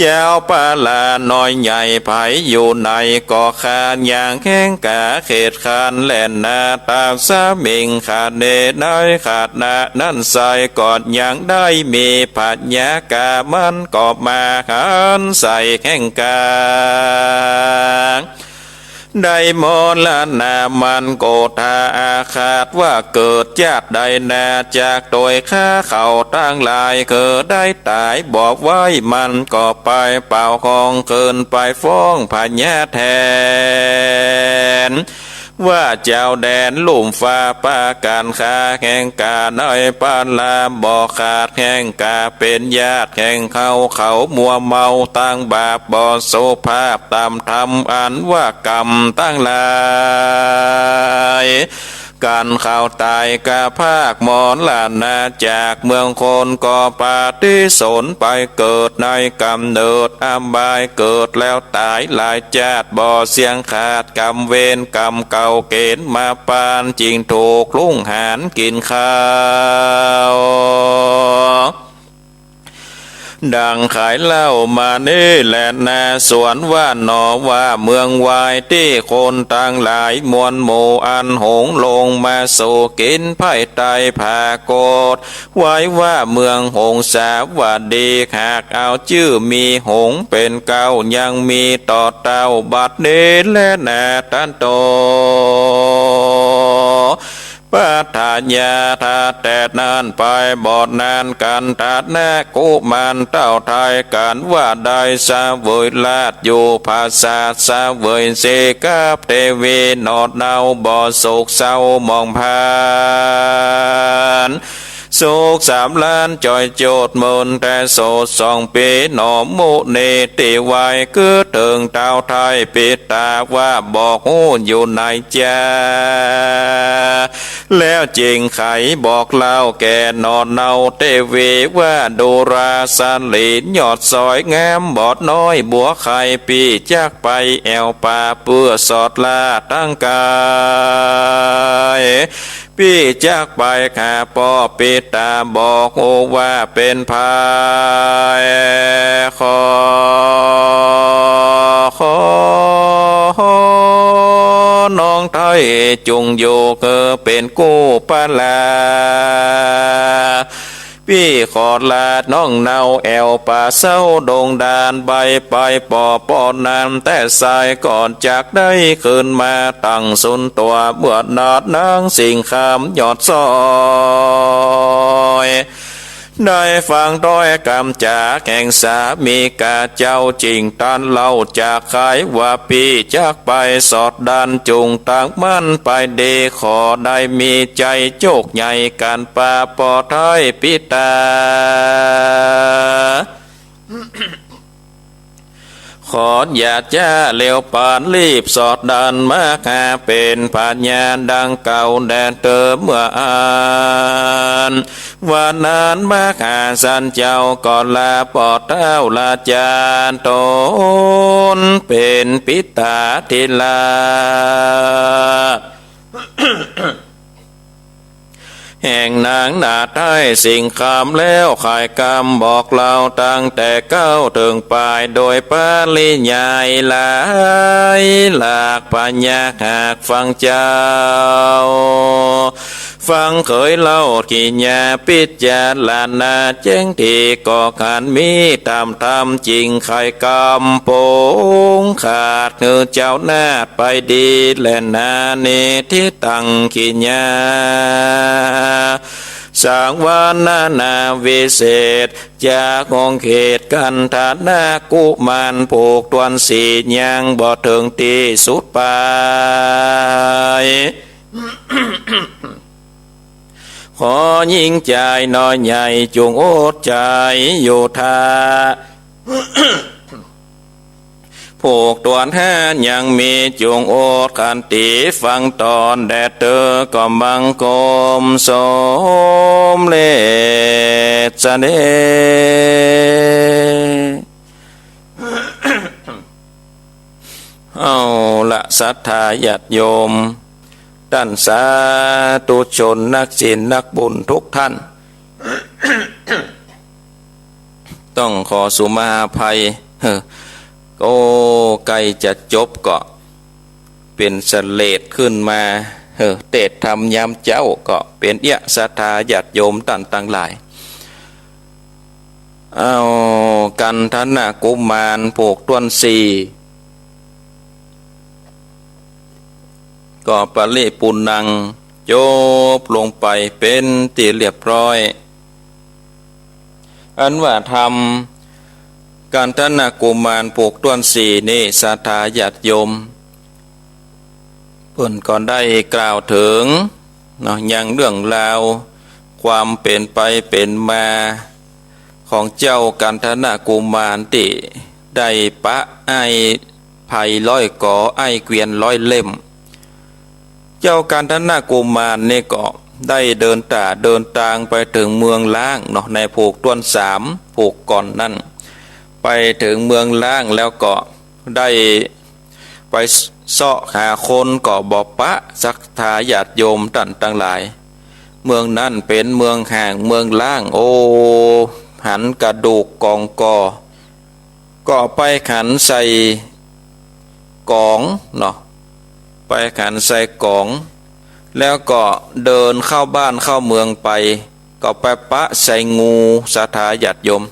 เจ้าปาลาน้อยใหญ่ไผอยู่ไหนก็ข้าอย่างแห่งก๋า เขตคันแลนาตาสมิงคเน ในขณะนั้นไส้ก็ยังได้มีพญากามันก็มาหันใส่แห่งก๋า ได้มรณะมันโกธาอาฆาตว่าเกิดจาติใดนา จักโตยฆ่าเขาตังหลาย คือได้ต๋ายบ่ไว้ มันก็ไปเป่าฮองคืนไปฟ้องพญาแทน ว่าเจ้าแดนลุ่มฟ้าปากั๋นฆ่าแห่งก๋าในปาลาบ่ขาดแห่งก๋า เป๋นญาติแห่งเขา เขามัวเมาตังบาปบ่สุภาพต๋ามธรรมอันว่ากรรมตังหลาย กั๋นเขาต๋ายกาพากมรณะจากเมืองคนก็ปฏิสนธิไปเกิดในก๋ำเนิดอบาย เกิดแล้วต๋ายหลายจาติบ่เสี้ยงขาด กรรมเวรกรรมเก่าเก๋ณฑ์มาปาน จึงถูกลุ่งหานกิ๋นข้าว ดังขายเล่ามานี้แลนา ส่วนว่าหนอว่าเมืองวายตี้คนตังหลายมวลหมู่อันหงส์ลงมาสู่กิ๋นไพร่ไตรผากฏ ไว้ว่าเมืองหงสาวัตถี หากเอาจื้อมีหงส์เป๋นเก๊า ยังมีต่อเต้าบัดนี้แลนา ตันโต ปัทยา ถ้าแต่นั้นไปบ่นาน กันทะนะกุมารเต้าไทยกั๋นว่าได้เสวยราชอยู่ผาสาท เสวยสีกับเตวีหนอเนาบ่โศกเศร้าหมองพาน สุขสำราญจ่อยโจทย์เมินแต่โสดสองปี๋หนอมุนี ตี้ไหว้กึ๊ดเถิงเต้าไทยปิตาว่าบอกฮู้อยู่ไหนจา แล้วจึงไขบอกเล่าแก่หนอเนาเตวีว่าดูราสลียอดสอยงามบอดน้อยบัวไข่ ปี้จักไปแอ่วป่าเปื้อสอดราชตังก๋าย ปี้จักไปหาป้อปิตาบอกฮู้ว่าเป๋นใผ ขอ ขอ น้องไทยจุ่งอยู่คือเป๋นกู้ปาลา ปี้ขอลาน้องเนาแอ่วป่าเศร้าดงดาน ใบ้ไปป้อป้อนั้นแต่สายก่อน จักได้คืนมาตังสุนตั๋ว เมื่อนาดนางสิงห์คำยอดสอย ได้ฟังถ้อยกำจ๋าแห่งสามีก๋าเจ้า จึงตันเล่าจากไขว่าปี้จักไปสอดดันจุ่งตังมันไปดี ขอได้มีใจ๋โจคใหญ่กั๋นปาป้อไทยปิตา ขออย่าจ๊าเร็วปาน รีบสอดดันมาหาเป๋นพญาดังเก่าแด่เตอเมื่ออั้น วันนั้นมหาสันเจ้าก็ลาป้อเต้าราชาต๋นเป๋นปิตาธิราช แห่งนางนาฏไทยสิงห์คำแล้ว ไขกำบอกเล่าตั้งแต่เก๊าเถิงปาย โดยปริยายหลายหลากปัญญาหากฟังเจ้า ฟังเขยเล่ากิริยา พิจารณาแจ้งดี ก็หันมีต๋ามธรรมจริง ไขกำปงขาด หื้อเจ้านาฏไปดีแลนา ในทิศตังกิริยา สังวรรณนาวิเศษ จากองค์เหตุกันทนกุมาร ผูกต้วนสี่ยังบ่เถิงตี้สุดปาย ขอหญิงจายน้อยใหญ่ จุ่งอดใจ๋อยู่ท่า ผูกต้วนห้ายังมี จุ่งอดขันติฟังต๋อน แด่เตอก็บังคมสมเร็จเสน่ห์ เอาละ ศรัทธาญาติโยม ต้านสาธุชน นักศีลนักบุญทุกท่าน ต้องขอสุมาอภัย เฮ้อ โอ้ ใก้จะจบก็เป๋นเสลดขึ้นมา เฮ้อ เตสน์ธรรมยามเจ๊าก็เป๋นเอี้ย ศรัทธาญาติโยมต้านตังหลาย เอา กันทนกุมารผูกต้วนสี่ ก็ปริปุณณัง จบลงไปเป๋นตี้เรียบร้อย อันว่าธรรมกันทนกุมารผูกต้วนสี่นี้ ศรัทธาญาติโยม เปิ้นก็ได้กล่าวเถิงเนาะ ยังเรื่องราวความเป๋นไปเป๋นมาของเจ้ากันทนกุมารตี้ได้ปะอ้ายไพร้อยก๋อ อ้ายเกวียนร้อยเล่ม เจ้ากันทนกุมารนี่ก็ได้เดินต๋าเดินตางไปเถิงเมืองล้างเนาะ ในผูกต้วนสามผูกก่อนนั้น ไปเถิงเมืองล้างแล้วก็ได้ไปเซาะหาคนก็บ่ปะ ศรัทธาญาติโยมต้านตังหลาย เมืองนั้นเป๋นเมืองฮ้างเมืองล้าง โอ้ หันกระดูกกองก่อ ก็ไปหันใส่ก๋องเนาะ ไปหันใส่ก๋อง แล้วก็เดินเข้าบ้านเข้าเมืองไป ก็ไปปะใส่งู ศรัทธาญาติโยม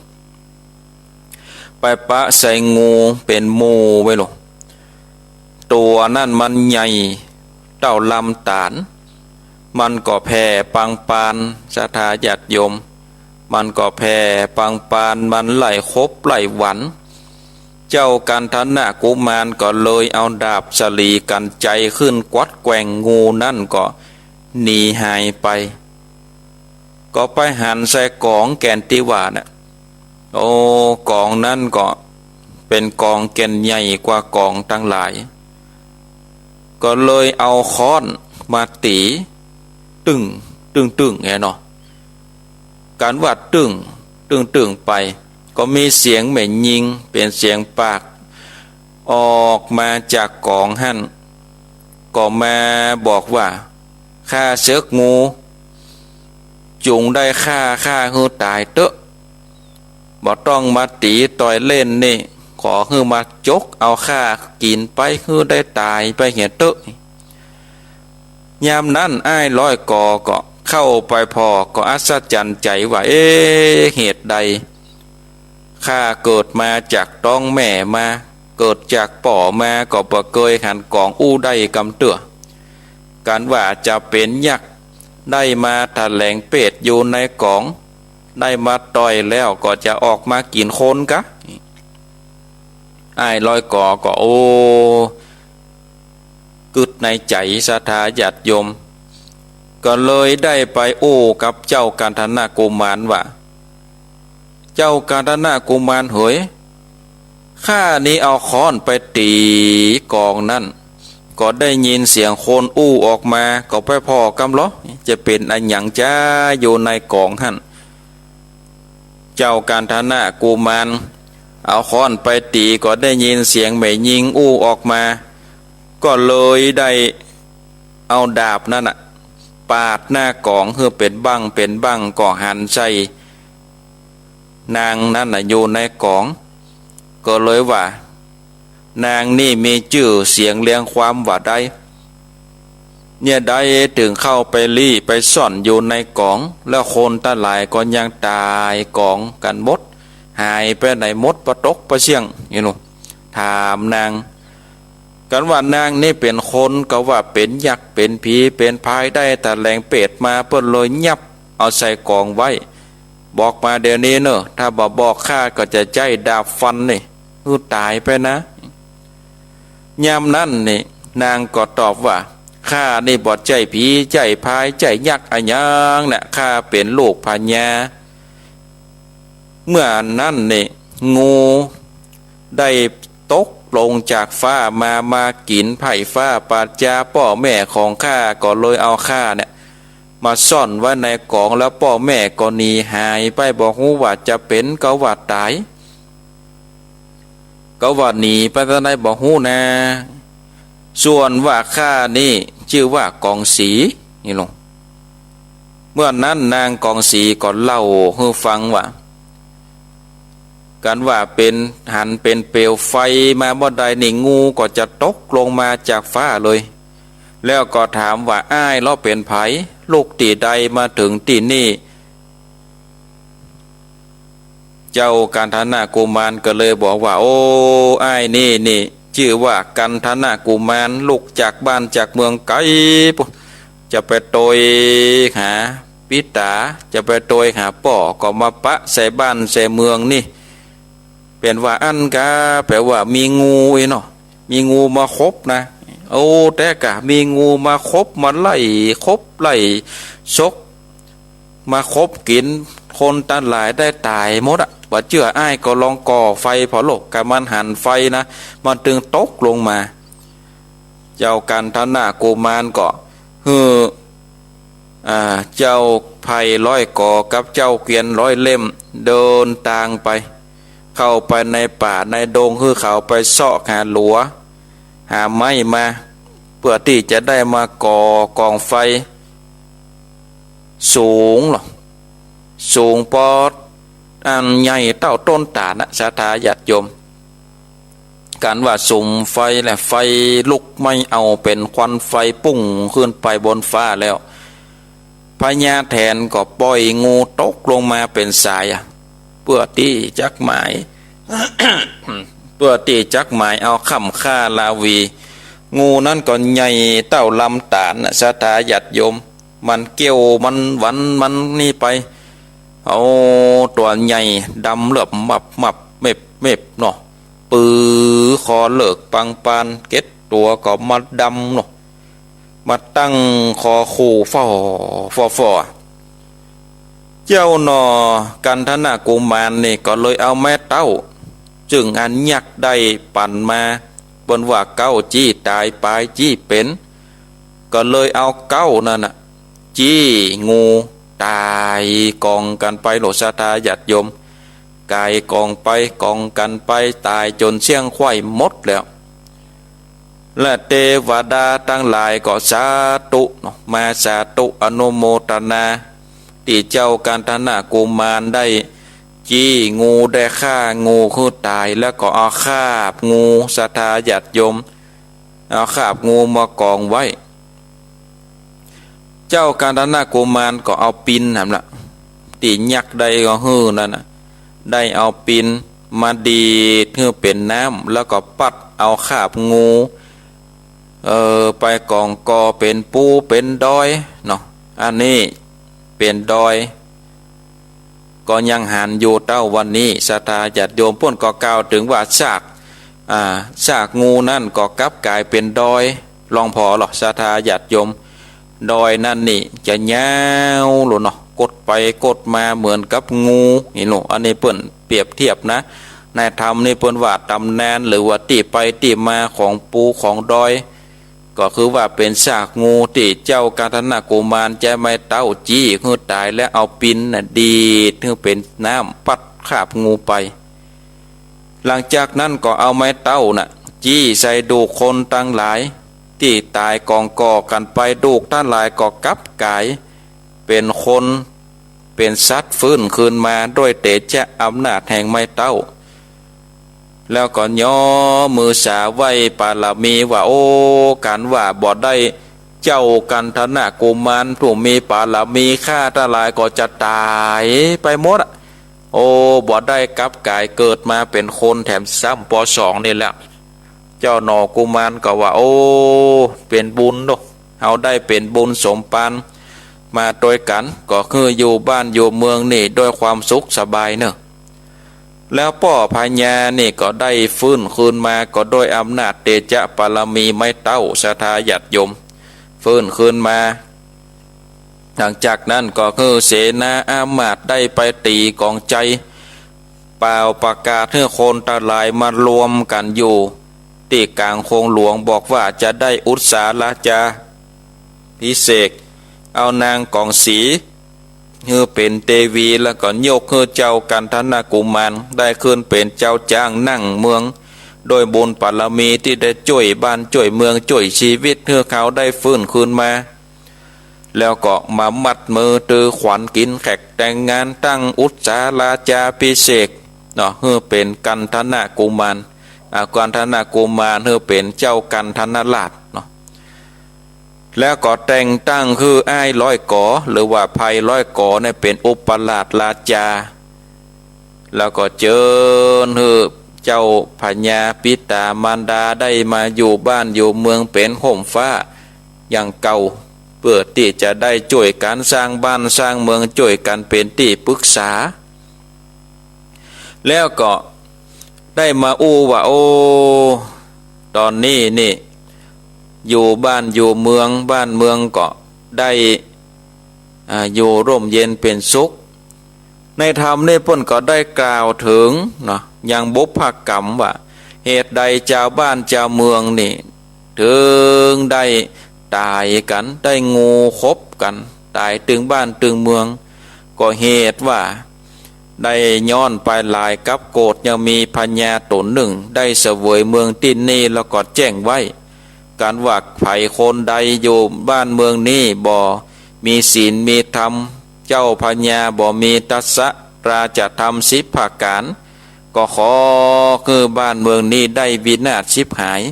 ไปปะใส่งูเป๋นหมู่ไว้โลด ตั๋วนั้นมันใหญ่เต้าลำต๋าล มันก็แผ่ปังปาน ศรัทธาญาติโยม มันก็แผ่ปังปาน มันไล่ขบไล่หวัน เจ้ากันทนกุมารก็เลยเอาดาบสะหลีกั๋นใจ๋ขึ้นกวัดแกว่ง งูนั้นก็หนีหายไป ก็ไปหันใส่ก๋องแก่นตี้ว่าน่ะ โอ้ ก๋องนั้นก็เป๋นก๋องแก่นใหญ่กว่าก๋องตังหลาย ก็เลยเอาค้อนมาตี๋ ตึ้ง ตึ้ง ตึ้ง แหมเนาะ กั๋นว่าตึ้ง ตึ้ง ตึ้ง ไป ก็มีเสียงแม่ญิงเป๋นเสียงปาก ออกมาจากก๋องหั้น ก็มาบอกว่า ข้าเสิกงู จุ่งได้ฆ่าข้าหื้อต๋ายเต๊อะ บ่ต้องมาตี๋ต่อยเล่นนี่ ขอหื้อมาจกเอาข้ากิ๋นไปหื้อได้ต๋ายไปเหียเต๊อะ ยามนั้นอ้ายร้อยก๋อก็เข้าไปผ่อ ก็อัศจรรย์ใจ๋ว่า เอ๊ะ เหตุใด ข้าเกิดมาจากต๊องแม่มา เกิดจากป้อมาก็บ่เกยหันก๋องอู้ได้กำเตื้อ กั๋นว่าจะเป๋นยักษ์ได้มาแถลงเปรตอยู่ในก๋อง ได้มาต่อยแล้วก็จะออกมากิ๋นคนกะ อ้ายร้อยก๋อก็ โอ้ กึ๊ดในใจ๋ ศรัทธาญาติโยม ก็เลยได้ไปอู้กับเจ้ากันทนกุมารว่า เจ้ากันทนกุมารเหย ข้านี้เอาค้อนไปตี๋ก๋องนั้น ก็ได้ยินเสียงคนอู้ออกมา ก็ไปผ่อกำลอ จะเป๋นอะหยังจาอยู่ในก๋องหั้น เจ้ากันทนกุมารเอาค้อนไปตี๋ ก็ได้ยินเสียงแม่ญิงอู้ออกมา ก็เลยได้เอาดาบนั้นน่ะ ปาดหน้าก๋องหื้อเป๋นบั้งเป๋นบั้ง ก็หันใส่นางนั้นน่ะอยู่ในก๋อง ก็เลยว่า นางนี่มีจื้อเสียงเรียงความว่าใด เนี่ยใดจึงเข้าไปลี้ไปซ่อนอยู่ในก๋อง แล้วคนตังหลายก็ยังต๋ายก๋องกั๋นหมด หายไปไหนหมด ปะตกปะเสี้ยง นี่หนอ ถามนาง กั๋นว่านางนี่เป๋นคน ก็ว่าเป๋นยักษ์ เป๋นผี เป๋นพราย ได้ตะแหลงเปรตมา เปิ้นเลยยับเอาใส่ก๋องไว้ บอกมาเดี๋ยวนี้เน่อ ถ้าบ่บอกข้าก็จะใจ๊ดาบฟันนี่หื้อต๋ายไปนะ ยามนั้นนี่นางก็ตอบว่า ข้านี่บ่ใจ้ผี ใจ้พราย ใจ้ยักษ์อะหยังนะ ข้าเป๋นลูกพญา เมื่อนั้นนี่ งูได้ตกลงจากฟ้ามา มากิ๋นไพร่ฟ้า ปาจาป้อแม่ของข้า ก็เลยเอาข้าเนี่ย มาซ่อนไว้ในก๋อง แล้วป้อแม่ก็หนีหายไป บ่ฮู้ว่าจะเป๋น ก็ว่าต๋าย ก็ว่าหนีไปตางใดบ่ฮู้นา ส่วนว่าข้านี่จื้อว่ากองสี นี่หนอ เมื่อนั้นนางกองสีก็เล่าหื้อฟังว่า กั๋นว่าเป๋น หันเป๋นเปลวไฟมาบ่ใดนี่ งูก็จะตกลงมาจากฟ้าเลย แล้วก็ถามว่า อ้ายเลาะเป๋นใผ ลุกตี้ใดมาเถิงตี้นี่ เจ้ากันธนกุมารก็เลยบอกว่า โอ้ อ้ายนี่นี่ จื้อว่ากันธนกุมาร ลุกจากบ้านจากเมืองไก๋ปู้น จะไปโตยหาปิต๋า จะไปโตยหาป้อ ก็มาปะใส่บ้านใส่เมืองนี่ เป๋นว่าอั้นกา แปลว่ามีงูอี้เนาะ มีงูมาขบนะ โอ้ แต๊กะ มีงูมาขบ มาไล่ขบไล่ฉก มาขบกิ๋นคนตังหลายได้ต๋ายหมดอะ บ่เจื้ออ้ายก็ลองก่อไฟผ่อโลก กะมันหันไฟนะ มันตึงตกลงมา เจ้ากันธนกุมารก็หื้อ อ่า เจ้าไพร่ร้อยก๋อกับเจ้าเกวียนร้อยเล่มเดินตางไป เข้าไปในป่าในดง หื้อเขาไปเซาะหาหลัว หาไม้มา เปื้อตี้จะได้มาก่อกองไฟ สูงหรอ สูงปอด อันใหญ่เต้าต้นต๋าลนะ ศรัทธาญาติโยม กั๋นว่าสุมไฟและไฟลุกไหม้เอาเป๋นควันไฟปุ้งขึ้นไปบนฟ้าแล้ว พญาแถนก็ป่อยงูตกลงมาเป๋นสายอะ เปื้อตี้จักหมาย เปื้อตี้จักหมายเอาค่ำฆ่าราวี งูนั้นก็ใหญ่เต้าลำต๋าลนะ ศรัทธาญาติโยม มันเกี้ยวมันหวันมันนี่ไป เอาตั๋วใหญ่ดำเหลือบมับมับเม็บเม็บเนาะ ปือคอเหลิกปังปาน เก็ดตั๋วก็มาดำเนาะ มาตั้งคอคู่ฝ่อฝ่อฝ่อ เจ้าหน่อกันธนกุมารนี่ก็เลยเอาไม้เต๊า ซึ่งอันยักษ์ได้ปั๋นมา เปิ้นว่าเก๊าจี้ต๋ายปายจี้เป๋น ก็เลยเอาเก๊านั้นน่ะ จี้งูต๋ายก๋องกั๋นไปโลด ศรัทธาญาติโยม ก๋ายก๋องไปก๋องกั๋นไป ต๋ายจ๋นเสี้ยงไขว้หมดแล้ว และเตวดาตังหลายก็สาธุเนาะ มาสาธุอนุโมทนา ตี้เจ้ากันธนกุมารได้ จี้งูได้ฆ่างูหื้อต๋าย แล้วก็เอาคาบงู ศรัทธาญาติโยม เอาคาบงูมากองไว้ เจ้ากันธนกุมารก็เอาปินหั้นละ ตี้ยักษ์ได้ก็หื้อนั้นน่ะ ได้เอาปินมาดีดหื้อเป๋นน้ำ แล้วก็ปัดเอาคาบงู เออ ไปก๋องก่อเป๋นปูเป๋นดอยเนาะ อันนี้เป๋นดอย ก็ยังหันอยู่เต้าวันนี้ ศรัทธาญาติโยม เปิ้นก็กล่าวเถิงว่าซาก อ่า ซากงูนั้นก็กลับก๋ายเป๋นดอย ลองผ่อลอ ศรัทธาญาติโยม ดอยนั้นนี่จะยาวโลดเนาะ กดไปกดมาเหมือนกับงู นี่โลด อันนี้เปิ้นเปรียบเทียบนะ ในธรรมนี่เปิ้นว่าต๋ำนาน หรือว่าตี้ไปตี้มาของปูของดอย ก็คือว่าเป๋นซากงูตี้เจ้ากันธนกุมารใจ๊ไม้เต๊าจี้หื้อต๋าย และเอาปินน่ะดีดหื้อเป๋นน้ำปัดคาบงูไป หลังจากนั้นก็เอาไม้เต๊าน่ะ จี้ใส่ดูกคนตังหลาย ตี้ต๋ายก๋องก่อกั๋นไป ดูกตังหลายก็กลับก๋ายเป๋นคน เป๋นสัตว์ฟื้นคืนมาด้วยเตชะอำนาจแห่งไม้เต๊า แล้วก็ยกมือสาไหว้ปารมีว่า โอ้ กั๋นว่าบ่ได้ เจ้ากัณฑนกุมารผู้มีปารมีข้าตังหลายก็จะต๋ายไปหมดอะ โอ้ บ่ได้กลับก๋ายเกิดมาเป๋นคนแถมซ้ำปอสองนี่แหละ เจ้าหน่อกุมารก็ว่า โอ้ เป๋นบุญเนาะ เฮาได้เป๋นบุญสมภารมาตวยกั๋น ก็คืออยู่บ้านอยู่เมืองนี่ด้วยความสุขสบายเนาะ แล้วป้อพญานี่ก็ได้ฟื้นคืนมา ก็ด้วยอำนาจเตจะปารมีไม้เต๊า ศรัทธาญาติโยม ฟื้นคืนมา หลังจากนั้นก็คือเสนาอามาตย์ได้ไปตี๋ก๋องใจ๋เป่าประกาศหื้อคนตังหลายมารวมกั๋นอยู่ตี้ก๋างโคงหลวง บอกว่าจะได้อุสสาราจาภิเษก เอานางกองสี หื้อเป๋นเตวี แล้วก็ยกหื้อเจ้ากัณฑนกุมารได้ขึ้นเป๋นเจ้าจ๊างนั่งเมือง ด้วยบุญปารมีตี้ได้จ้วยบ้านจ้วยเมืองจ้วยชีวิตหื้อเขาได้ฟื้นคืนมา แล้วก็มามัดมือตือขวัญกิ๋นแขกแต่งงานตั้งอุสสาราจาภิเษกเนาะ หื้อเป๋นกัณฑนกุมาร อ่า กัณฑนกุมารหื้อเป๋นเจ้ากัณฑนราชเนาะ แล้วก็แต่งตั้งหื้ออ้ายร้อยก๋อ หรือว่าไพร้อยก๋อเนี่ยเป๋นอุปราชราจา แล้วก็เจิญหื้อเจ้าพญาปิตามารดาได้มาอยู่บ้านอยู่เมืองเป๋นฮ่มฟ้าอย่างเก่า เปื้อตี้จะได้จ้วยกั๋นสร้างบ้านสร้างเมือง จ้วยกั๋นเป๋นตี้ปึกษา แล้วก็ได้มาอู้ว่า โอ้ ต๋อนนี้นี่ อยู่บ้านอยู่เมือง บ้านเมืองก็ได้ อ่า อยู่ร่มเย็นเป๋นสุข ในธรรมนี่เปิ้นก็ได้กล่าวเถิงเนาะ ยังบุพกรรมว่า เหตุใดจาวบ้านจาวเมืองนี่ เถิงได้ต๋ายกั๋น ได้งูขบกั๋น ต๋ายตึงบ้านตึงเมือง ก็เหตุว่า ได้ย้อนไปหลายกัปโกฏ ยังมีพญาต๋นนึ่ง ได้เสวยเมืองตี้นี่ แล้วก็แจ้งไว้ กั๋นว่าใผคนใดอยู่บ้านเมืองนี้บ่มีศีลมีธรรม เจ้าพญาบ่มีทัศราชธรรมสิบประก๋าน ก็ขอหื้อบ้านเมืองนี้ได้วินาศฉิบหาย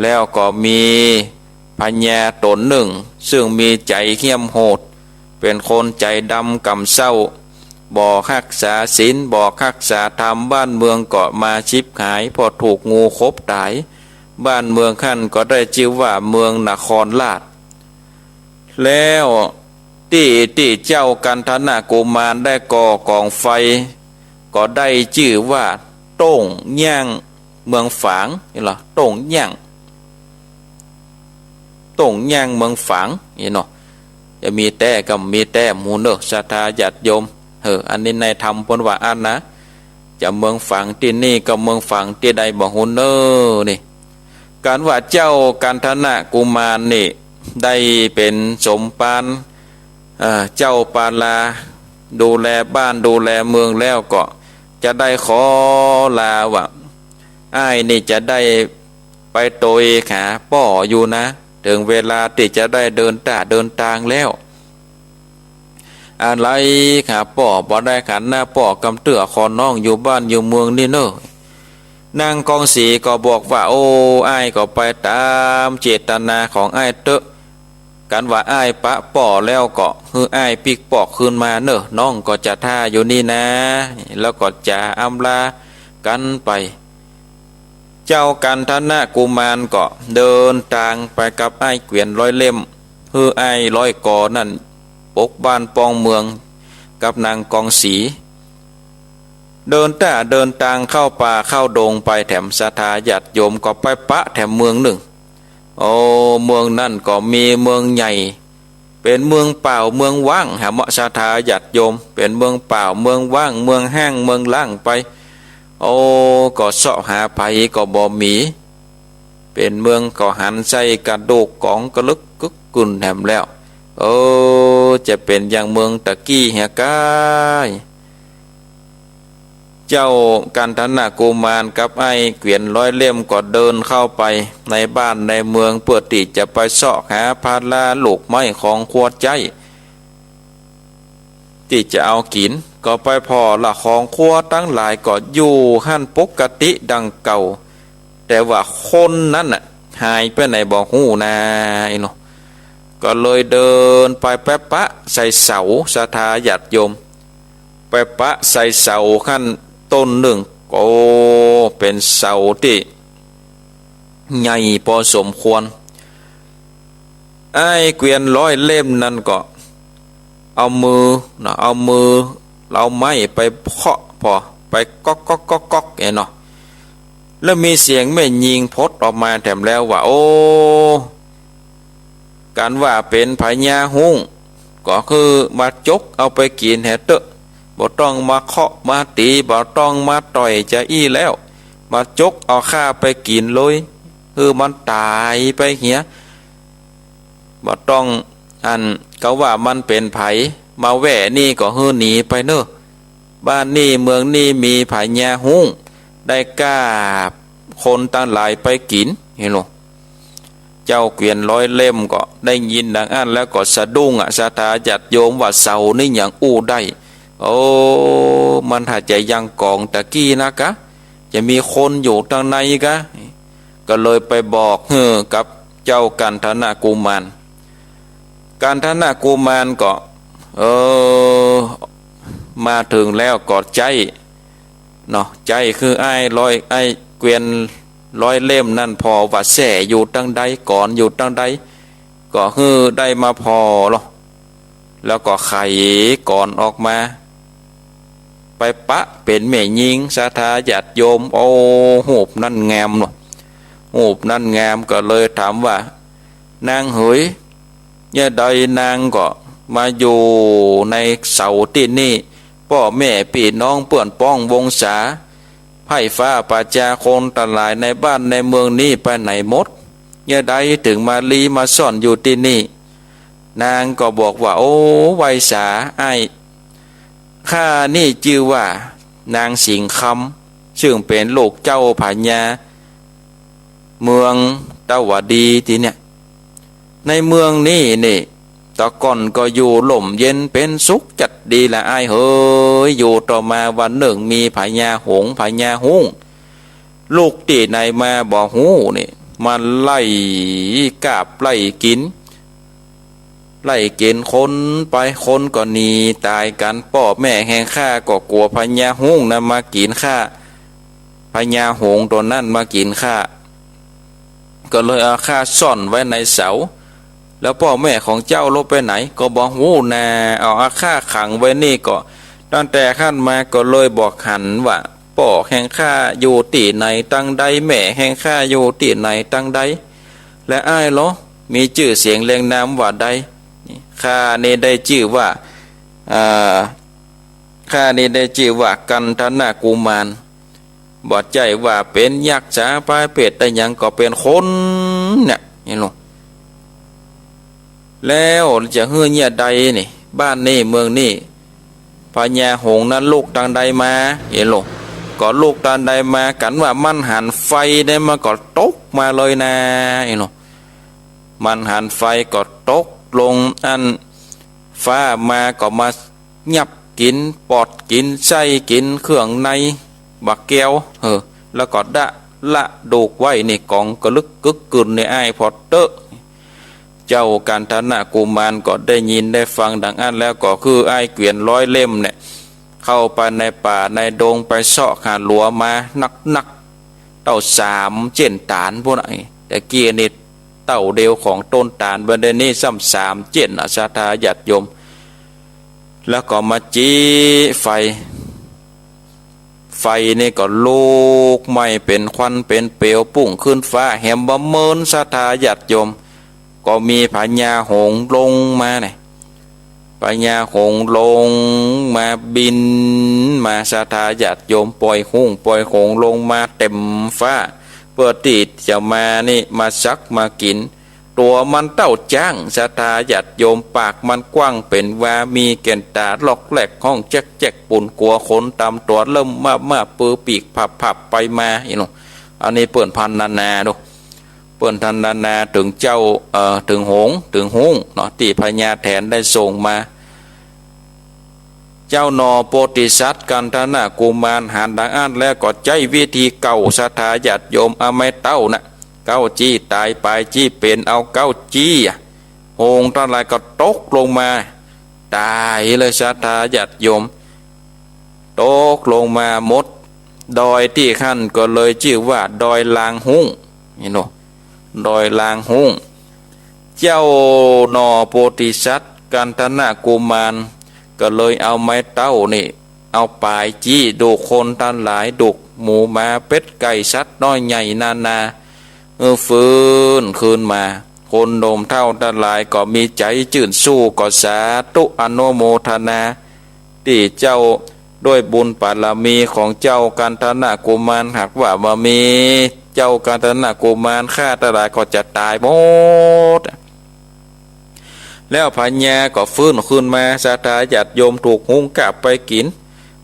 แล้วก็มีพญาต๋นนึ่ง ซึ่งมีใจ๋เหี้ยมโหด เป๋นคนใจ๋ดำก่ำเซ้า บ่ฮักษาศีล บ่ฮักษาธรรม บ้านเมืองก็มาฉิบหาย เพราะถูกงูขบต๋าย บ้านเมืองหั้นก็ได้จื้อว่าเมืองนครราช แล้วตี้ตี้เจ้ากัณฑนกุมารได้ก่อกองไฟ ก็ได้จื้อว่าโต้งย่างเมืองฝาง นี่เหรอ โต้งย่าง โต้งย่างเมืองฝาง นี่เนาะ จะมีแต๊ก่ำบ่มีแต๊บ่ฮู้เน่อ ศรัทธาญาติโยม เออ อันนี้ในธรรมเปิ้นว่าอั้นนะ จะเมืองฝางตี้นี่ก่ำเมืองฝางตี้ใดบ่ฮู้เน่อ นี่ กั๋นว่าเจ้ากัณฑนกุมารนี่ ได้เป๋นสมภาร เอ่อ เจ้าปาลา ดูแลบ้านดูแลเมืองแล้วก็จะได้ขอลาว่า อ้ายนี่จะได้ไปตวยหาป้ออยู่นะ เถิงเวลาตี้จะได้เดินต้าเดินตางแล้ว อะไหล่หาป้อ บ่ได้หันหน้าป้อกำเตื้อ ขอน้องอยู่บ้านอยู่เมืองนี่เน่อ นางกองสีก็บอกว่า โอ้ อ้ายก็ไปต๋ามเจตนาของอ้ายเต๊อะ กั๋นว่าอ้ายปะป้อแล้วก็หื้ออ้ายปิ๊กป้อคืนมาเน่อ น้องก็จะท่าอยู่นี่นา แล้วก็จ๋าอำลากั๋นไป เจ้ากัณฑนกุมารก็เดินตางไปกับอ้ายเกวียนร้อยเล่ม หื้ออ้ายร้อยก่อนั่นปกบ้านป้องเมืองกับนางกองสี เดินต้าเดินตางเข้าป่าเข้าดงไปแถม ศรัทธาญาติโยม ก็ไปปะแถมเมืองนึ่ง โอ้ เมืองนั่นก็มีเมืองใหญ่ เป๋นเมืองเปล่าเมืองว่าง หาเมาะ ศรัทธาญาติโยม เป๋นเมืองเปล่าเมืองว่าง เมืองฮ้างเมืองฮ้างไป โอ้ ก็เซาะหาใผก็บ่มี เป๋นเมืองก็หันใส่กระดูกก๋องกระลึกกึกกึ่นแถมแล้ว เออ จะเป๋นอย่างเมืองตะกี้เหียก้า เจ้ากัณฑนกุมารกับอ้ายเกวียนร้อยเล่มก็เดินเข้าไปในบ้านในเมือง เปื้อตี้จะไปเซาะหาพาราลูกไม้ของครัวใจ๊ ตี้จะเอากิ๋น ก็ไปผ่อละของครัวตังหลายก็อยู่หั้นปกติดังเก่า แต่ว่าคนนั้นน่ะหายไปไหนบ่ฮู้นา อี้เนาะ ก็เลยเดินไปไปปะใส่เสา ศรัทธาญาติโยม ไปปะใส่เสาหั้นต้นนึ่ง โอ้ เป๋นเสาตี้ใหญ่ปอสมควร อ้ายเกวียนร้อยเล่มนั้นก็เอามือเนาะ เอามือ เอาไม้ไปเคาะผ่อ ไปก๊อกก๊อกก๊อกก๊อก เนาะ แล้วมีเสียงแม่ญิงพดออกมาแถมแล้วว่า โอ้ กันว่าเป๋นพญาฮุ้ง ก็คือมาจกเอาไปกิ๋นแหมเต๊อะ บ่ต้องมาเคาะมาตี๋ บ่ต้องมาต่อยจาอี้แล้ว มาจกเอาข้าไปกิ๋นเลย หื้อมันต๋ายไปเหีย บ่ต้อง อัน กาว่ามันเป๋นใผ มาแว่นี่ก็หื้อหนีไปเน่อ บ้านนี่เมืองนี่มีพญาฮุ้ง ได้กล้าคนตังหลายไปกิ๋น หันโหล เจ้าเกวียนร้อยเล่มก็ได้ยินดังอั้นแล้วก็สะดุ้งอะ ศรัทธาญาติโยม ว่าเสานี่หยังอู้ได้ โอ้ มันหาจะยังก๋องตะกี้นะกะ จะมีคนอยู่ตังในกะ ก็เลยไปบอกหื้อกับเจ้ากันทนะกุมาร กันทนะกุมารก็ เออ มาเถิงแล้วก็ใจ๊เนาะ ใจ๊คืออ้ายร้อย อ้ายเกวียนร้อยเล่มนั้นผ่อว่าแส้อยู่ตังใด ก๋อนอยู่ตังใด ก็หื้อได้มาผ่อลอ แล้วก็ไขก๋อนออกมา ไปปะเป๋นแม่ญิง ศรัทธาญาติโยม โอ้ ฮูปนั้นงามเนาะ ฮูปนั้นงามก็เลยถามว่า นางเหย เยียะใดนางก็มาอยู่ในเสาตี้นี่ ป้อแม่ปี้น้องเปื้อนป้องวงศา ไพร่ฟ้าประจาคนตังหลายในบ้านในเมืองนี้ไปไหนหมด เยียะใดเถิงมาลี้มาซ่อนอยู่ตี้นี่ นางก็บอกว่า โอ้ ไวสา อ้าย ข้านี่จื้อว่านางสิงห์คำ ซึ่งเป๋นลูกเจ้าพญาเมืองตวาดีตี้เนี่ย ในเมืองนี้นี่ ตะก่อนก็อยู่ร่มเย็นเป๋นสุขจัดดีละอ้ายเหย อยู่ต่อมาวันนึ่งมีพญาหงส์พญาฮุ้ง ลุกตี้ไหนมาบ่ฮู้นี่ มาไล่กาบไล่กิ๋น ไล่กิ๋นคนไป คนก็หนีต๋ายกั๋น ป้อแม่แห่งข้าก็กั๋วพญาฮุ้งนั้นมากิ๋นข้า พญาหงส์ตั๋วนั้นมากิ๋นข้า ก็เลยเอาข้าซ่อนไว้ในเสา แล้วป้อแม่ของเจ้าลบไปไหนก็บ่ฮู้นา เอาอาข้าขังไว้นี่ก็ ตั้งแต่หั้นมาก็เลยบ่หันว่า ป้อแห่งข้าอยู่ตี้ไหนตังใด แม่แห่งข้าอยู่ตี้ไหนตังใด และอ้ายลอ มีจื้อเสียงเรียงนามว่าใด ข้านี่ได้จื้อว่า อ่า ข้านี่ได้จื้อว่ากันทนะกุมาร บ่ใจ้ว่าเป๋นยักษ์สาปายเปรตอะหยังก็เป๋นคนเนี่ย หันโหล แล้วจะหื้อเยียะใดนี่ บ้านนี่เมืองนี่ พญาหงส์นั้นลุกตังใดมา หันโหล ก็ลุกตังใดมา กั๋นว่ามันหันไฟได้มันก็ตกมาเลยนา หันโหล มันหันไฟก็ตกลงอันฟ้ามาก็มา ยับกิ๋น ปอดกิ๋น ไส้กิ๋น เครื่องใน บักแก้ว เออ แล้วก็ดะละดูกไว้นี่ก๋องกะลึกกึกกึ่นในอ้ายผ่อเต๊อะ เจ้ากันทนะกุมารก็ได้ยินได้ฟังดังอั้นแล้วก็คืออ้ายเกวียนร้อยเล่มเนี่ย เข้าไปในป่าในดงไปเซาะหาหลัวมานักๆ เต้าสามเจ๊นต๋าลปู้นน่ะ แต่กี้นี่เต้าเดียวของต้นต๋าล บัดนี้ซ้ำสามเจ๊นน่ะ ศรัทธาญาติโยม แล้วก็มาจี๊ไฟ ไฟนี่ก็ลุกไหม้เป๋นควันเป๋นเปลวปุ้งขึ้นฟ้า แหมบ่เมินศรัทธาญาติโยม ก็มีพญาหงส์ลงมาเนี่ย พญาหงส์ลงมาบินมาศรัทธาญาติโยม ป่อยฮุ้งป่อยหงส์ลงมาเต็มฟ้า เปื้อตี้จะมานี่มาสักมากิ๋น ตั๋วมันเต้าจ๊าง ศรัทธาญาติโยม ปากมันกว้างเป๋นวา มีแก่นต๋าลอกแลกฮ้องแจ๊กแจ๊ก ปูนกั๋วขนต๋ามตั๋วเริ่มมาบมาบ ปือปีกผับผับไปมา หันโหล อันนี้เปิ้นพรรณนาดู เปิ้นพรรณนาเถิงเจ้า เอ่อ เถิงหงส์ เถิงฮุ้งเนาะ ตี้พญาแถนได้ส่งมา เจ้าหน่อโพธิสัตว์กันทนะกุมารหันดังอั้นแล้วก็ใจ๊วิธีเก่า ศรัทธาญาติโยม เอาไม้เต้าน่ะ เก๊าจี้ต๋าย ปายจี้เป๋น เอาเก๊าจี้อะ หงส์ตังหลายก็ตกลงมา ต๋ายเลยศรัทธาญาติโยม ตกลงมาหมด ดอยตี้หั้นก็เลยจื้อว่าดอยลางฮุ้ง นี่เนาะ ดอยลางฮุ้ง เจ้าหน่อโพธิสัตว์กัณฑนกุมาร ก็เลยเอาไม้เต๊านี่ เอาป๋ายจี้ดูคนตังหลาย ดูหมูหมาเป็ดไก่สัตว์น้อยใหญ่นานา หื้อฟื้นคืนมา คนหนุ่มเฒ่าตังหลายก็มีใจ๋จื้นชู้ ก็สาธุอนุโมทนา ตี้เจ้า ด้วยบุญบารมีของเจ้ากัณฑนกุมาร หากว่าบ่มีเจ้ากัณฑนกุมาร ข้าตังหลายก็จะต๋ายหมด แล้วพญาก็ฟื้นคืนมา ศรัทธาญาติโยม ถูกหุงกาบไปกิ๋น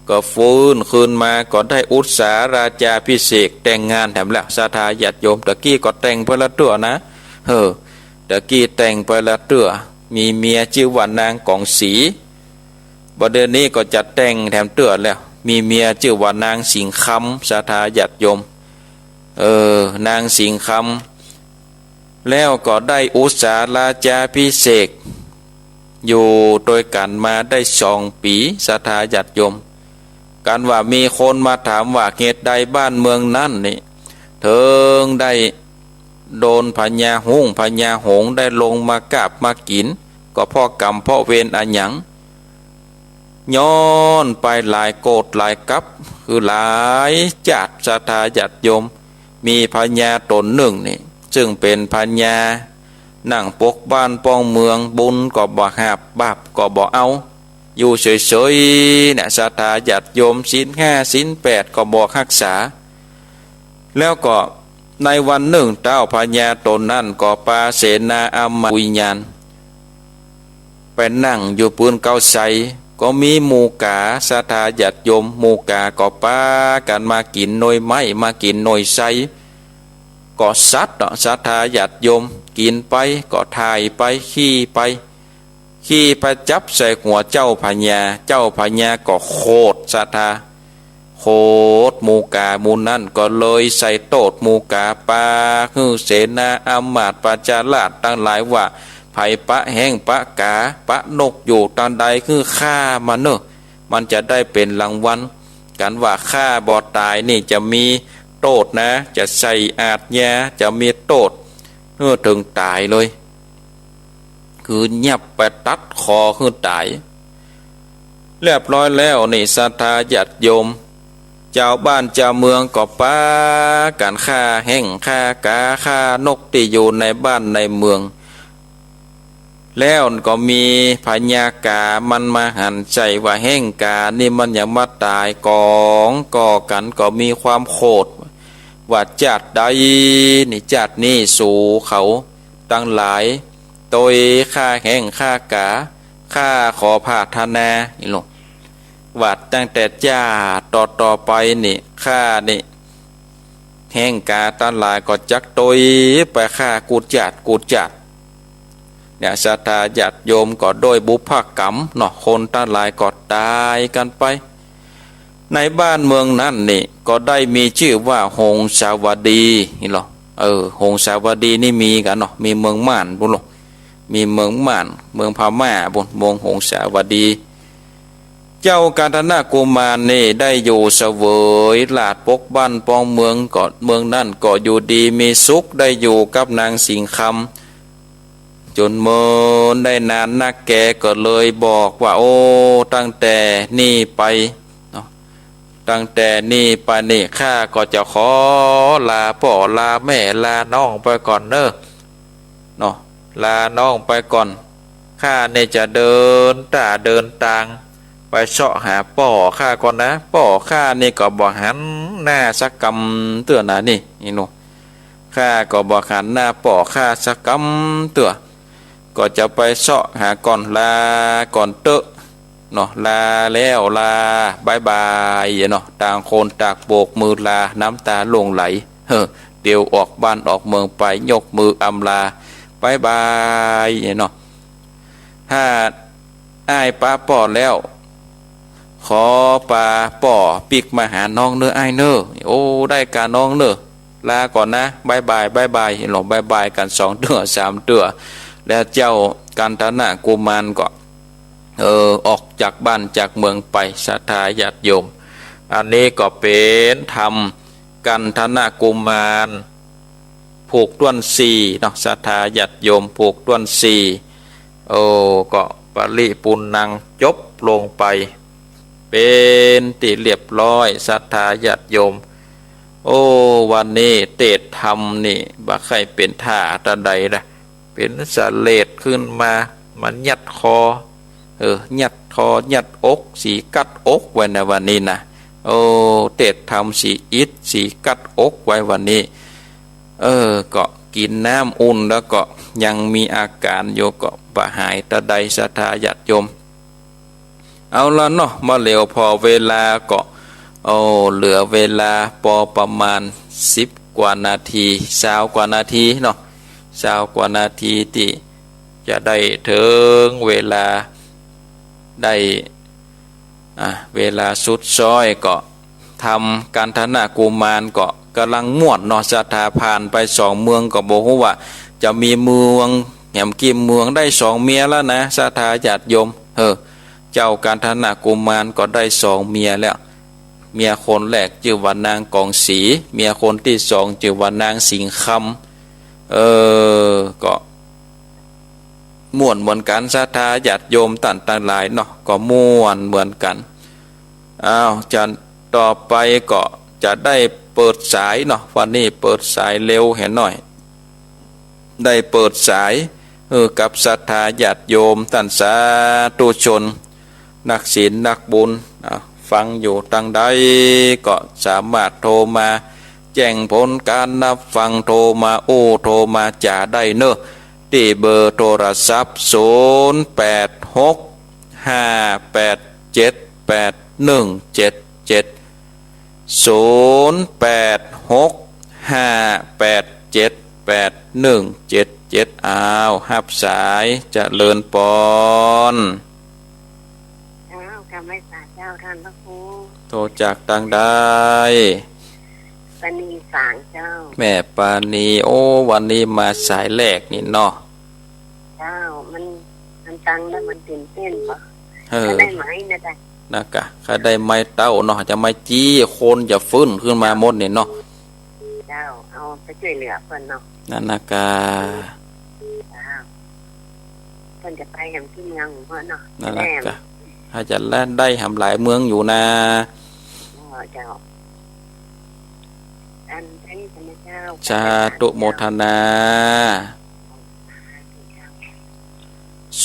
ก็ฟื้นคืนมา ก็ได้อุสสาราชาภิเษก แต่งงานแถมแล้ว ศรัทธาญาติโยม ตะกี้ก็แต่งไปละเตื้อนะ เออ ตะกี้แต่งไปละเตื้อ มีเมียจื้อว่านางกองศรี บ่าเดี่ยวนี้ก็จะแต่งแถมเตื้อแล้ว มีเมียจื้อว่านางสิงห์คำ ศรัทธาญาติโยม เออ นางสิงห์คำ แล้วก็ได้อุสสาราชาภิเษก อยู่ตวยกั๋นมาได้สองปี๋ ศรัทธาญาติโยม กั๋นว่ามีคนมาถามว่า เหตุใดบ้านเมืองนั้นนี่ เถิงได้โดนพญาฮุ้งพญาหงส์ได้ลงมากาบมากิ๋น ก็เพราะกรรมเพราะเวรอะหยัง ย้อนไปหลายโกติหลายกัป คือหลายจาติ ศรัทธาญาติโยม มีพญาต๋นนึ่งนี่ ซึ่งเป๋นพญานั่งปกบ้านป้องเมือง บุญก็บ่หับ บาปก็บ่เอา อยู่เสยๆ เนี่ย ศรัทธาญาติโยม ศีลห้าศีลแปดก็บ่ฮักษา แล้วก็ในวันนึ่ง เต๊าพญาต๋นนั้นก็ปาเสนาอามาตย์วิญญาณ ไปนั่งอยู่ปืนเก๊าไซ ก็มีหมู่ก๋า ศรัทธาญาติโยม หมู่ก๋าก็ปากั๋นมากิ๋นหน่วยไม้ มากิ๋นหน่วยไซ ก็สัตว์เนาะ ศรัทธาญาติโยม กิ๋นไปก็ถ่ายไป ขี้ไป ขี้ไปจับใส่หัวเจ้าพญา เจ้าพญาก็โขด ศรัทธา โขดหมู่ก๋าหมู่นั้น ก็เลยใส่โต้ษหมู่ก๋า ปาหื้อเสนาอามาตย์ประชาราษฎร์ตังหลายว่า ใผปะแฮ้งปะก๋า ปะนกอยู่ตังใดหื้อฆ่ามันเน่อ มันจะได้เป๋นรางวัล กั๋นว่าฆ่าบ่ต๋ายนี่จะมีโต้ษนะ จะใส่อาชญา จะมีโต้ษหื้อเถิงต๋ายเลย คือเยียบไปตัดคอหื้อต๋าย เรียบร้อยแล้วนี่ ศรัทธาญาติโยม จาวบ้านจาวเมืองก็ปากั๋นฆ่าแฮ้งฆ่าก๋า ฆ่านกตี้อยู่ในบ้านในเมือง แล้วก็มีพญาก๋ามันมาหันใจ๋ว่า แฮ้งก๋านี่มันหยังมาต๋ายก๋องก่อกั๋น ก็มีความโขด ว่า จาติใดนี่ จาตินี้สูเขาตังหลาย ตวยฆ่าแฮ้งฆ่าก๋า ข้าขอผาดถนา นี่เนาะ ว่าตั้งแต่จาติต่อๆ ไปนี่ ข้านี่ แฮ้งก๋าตังหลายก็จักตวยไปฆ่ากู้จาติกู้จาติ เนี่ย ศรัทธาญาติโยม ก็โดยบุพกรรมเนาะ คนตังหลายก็ต๋ายกั๋นไป ในบ้านเมืองนั้นนี่ ก็ได้มีจื้อว่าหงสาวดี นี่เนาะ เออ หงสาวดีนี่มีกั๋นเนาะ มีเมืองม่านปู้นเนาะ มีเมืองม่าน เมืองพม่าปู้น เมืองหงสาวดี เจ้ากัณฑนกุมารนี่ได้อยู่เสวยราชปกบ้านป้องเมือง ก็เมืองนั้นก็อยู่ดีมีสุข ได้อยู่กับนางสิงห์คำ จ๋นเมินได้นานนัก แกก็เลยบอกว่า โอ้ ตั้งแต่นี้ไปเนาะ ตั้งแต่นี้ไปนี่ ข้าก็จะขอลาป้อลาแม่ลาน้องไปก่อนเน่อ เนาะ ลาน้องไปก่อน ข้านี่จะเดินต้าเดินตาง ไปเซาะหาป้อข้าก่อนนะ ป้อข้านี่ก็บ่หันหน้าสักกำเตื้อนะนี่ นี่เนาะ ข้าก็บ่หันหน้าป้อข้าสักกำเตื้อ ก็จะไปเซาะหาก่อน ลาก่อนเต๊อะ เนาะ ลาแล้วลา บ๊ายบายเนาะ ต่างคนต่างโบกมือลา น้ำตาหลั่งไหล เฮ้อ เตียวออกบ้านออกเมืองไป ยกมืออำลา บ๊ายบายเนาะ ถ้าอ้ายปะป้อแล้ว ขอปาป้อปิ๊กมาหาน้องเน่ออ้ายเน่อ โอ้ ได้ก่าน้องเน่อ ลาก่อนนะ บ๊ายบาย บ๊ายบาย เนาะ บ๊ายบายกั๋นสองเตื้อสามเตื้อ แล้วเจ้า กัณฑนกุมารก็ เออ ออกจากบ้านจากเมืองไป ศรัทธาญาติโยม อันนี้ก็เป๋นธรรมกัณฑนกุมาร ผูกถ้วนสี่เนาะ ศรัทธาญาติโยม ผูกถ้วนสี่ โอ้ ก็ปริปุณณัง จบลงไป เป๋นตี้เรียบร้อย ศรัทธาญาติโยม โอ้ วันนี้เตสน์ธรรมนี่ บ่ใค่เป๋นท่าตะใดนะ เป๋นสะเลดขึ้นมา มายัดคอ เออ ยัดคอ ยัดอก สีกัดอกไว้นะวันนี้นะ โอ้ เตสน์ธรรมสีอิด สีกัดอกไว้วันนี้ เออ ก็กิ๋นน้ำอุ่นแล้วก็ยังมีอาก๋านอยู่ ก็บ่หายตะใด ศรัทธาญาติโยม เอาละเนาะ บ่าเหลียวผ่อเวลาก็ โอ้ เหลือเวลาปอประมาณสิบกว่านาที ซาวกว่านาทีเนาะ ซาวกว่านาทีตี้จะได้เถิงเวลา ได้ อ่ะ เวลาสุดซ้อยก็ ธรรมกัณฑนกุมารก็ก่ำลังม่วนเนาะ ศรัทธา ผ่านไปสองเมืองก็บ่ฮู้ว่าจะมีเมืองแหมกี่เมือง ได้สองเมียแล้วนะ ศรัทธาญาติโยม เออ เจ้ากัณฑนกุมารก็ได้สองเมียแล้ว เมียคนแรกจื้อว่านางกองศรี เมียคนตี้สองจื้อว่านางสิงห์คำ เออ ก็ ม่วนเหมือนกั๋น ศรัทธาญาติโยมต้านตังหลายเนาะ ก็ม่วนเหมือนกั๋น อ้าว จะต่อไปก็จะได้เปิดสายเนาะ วันนี้เปิดสายเร็วแหมหน้อย ได้เปิดสาย เออ กับศรัทธาญาติโยมต้านสาธุชน นักศีลนักบุญ อ่ะ ฟังอยู่ตังใดก็สามารถโทรมาแจ้งผลก๋านฮับฟัง โทรมาอู้ โทรมาจ๋าได้เนาะ ตี้เบอร์โทรศัพท์ ศูนย์แปดหก ห้าแปดเจ็ด แปดหนึ่งเจ็ดเจ็ด ศูนย์แปดหก ห้าแปดเจ็ด แปดหนึ่งเจ็ดเจ็ด อ้าว ฮับสาย เจริญปอน เจ้า กราบไหว้สาเจ้าต้านพระครู โทรจากตังใด ปาณีฝางเจ้า แม่ปาณี โอ้ วันนี้มาสายแรกนี่เนาะ เจ้า มัน มันฟังแล้วมันตื่นเต้นบ่ เออ ถ้าได้ไมค์นะจ๊ะ นะกะ ถ้าได้ไมค์เต๊าเนาะ จะไมค์จี้คนจะฟื้นขึ้นมาหมดนี่เนาะ เจ้า เอาไปจ้วยเหลือเปิ้นเนาะ นั่นนะกะ เจ้า เปิ้นจะไปแหมกี่เมืองบ่เนาะ นั่นนะกะ แหม ถ้าจะได้แหมหลายเมืองอยู่นะ อ๋อ เจ้า อันนี้นะเจ้า สาธุโมทนา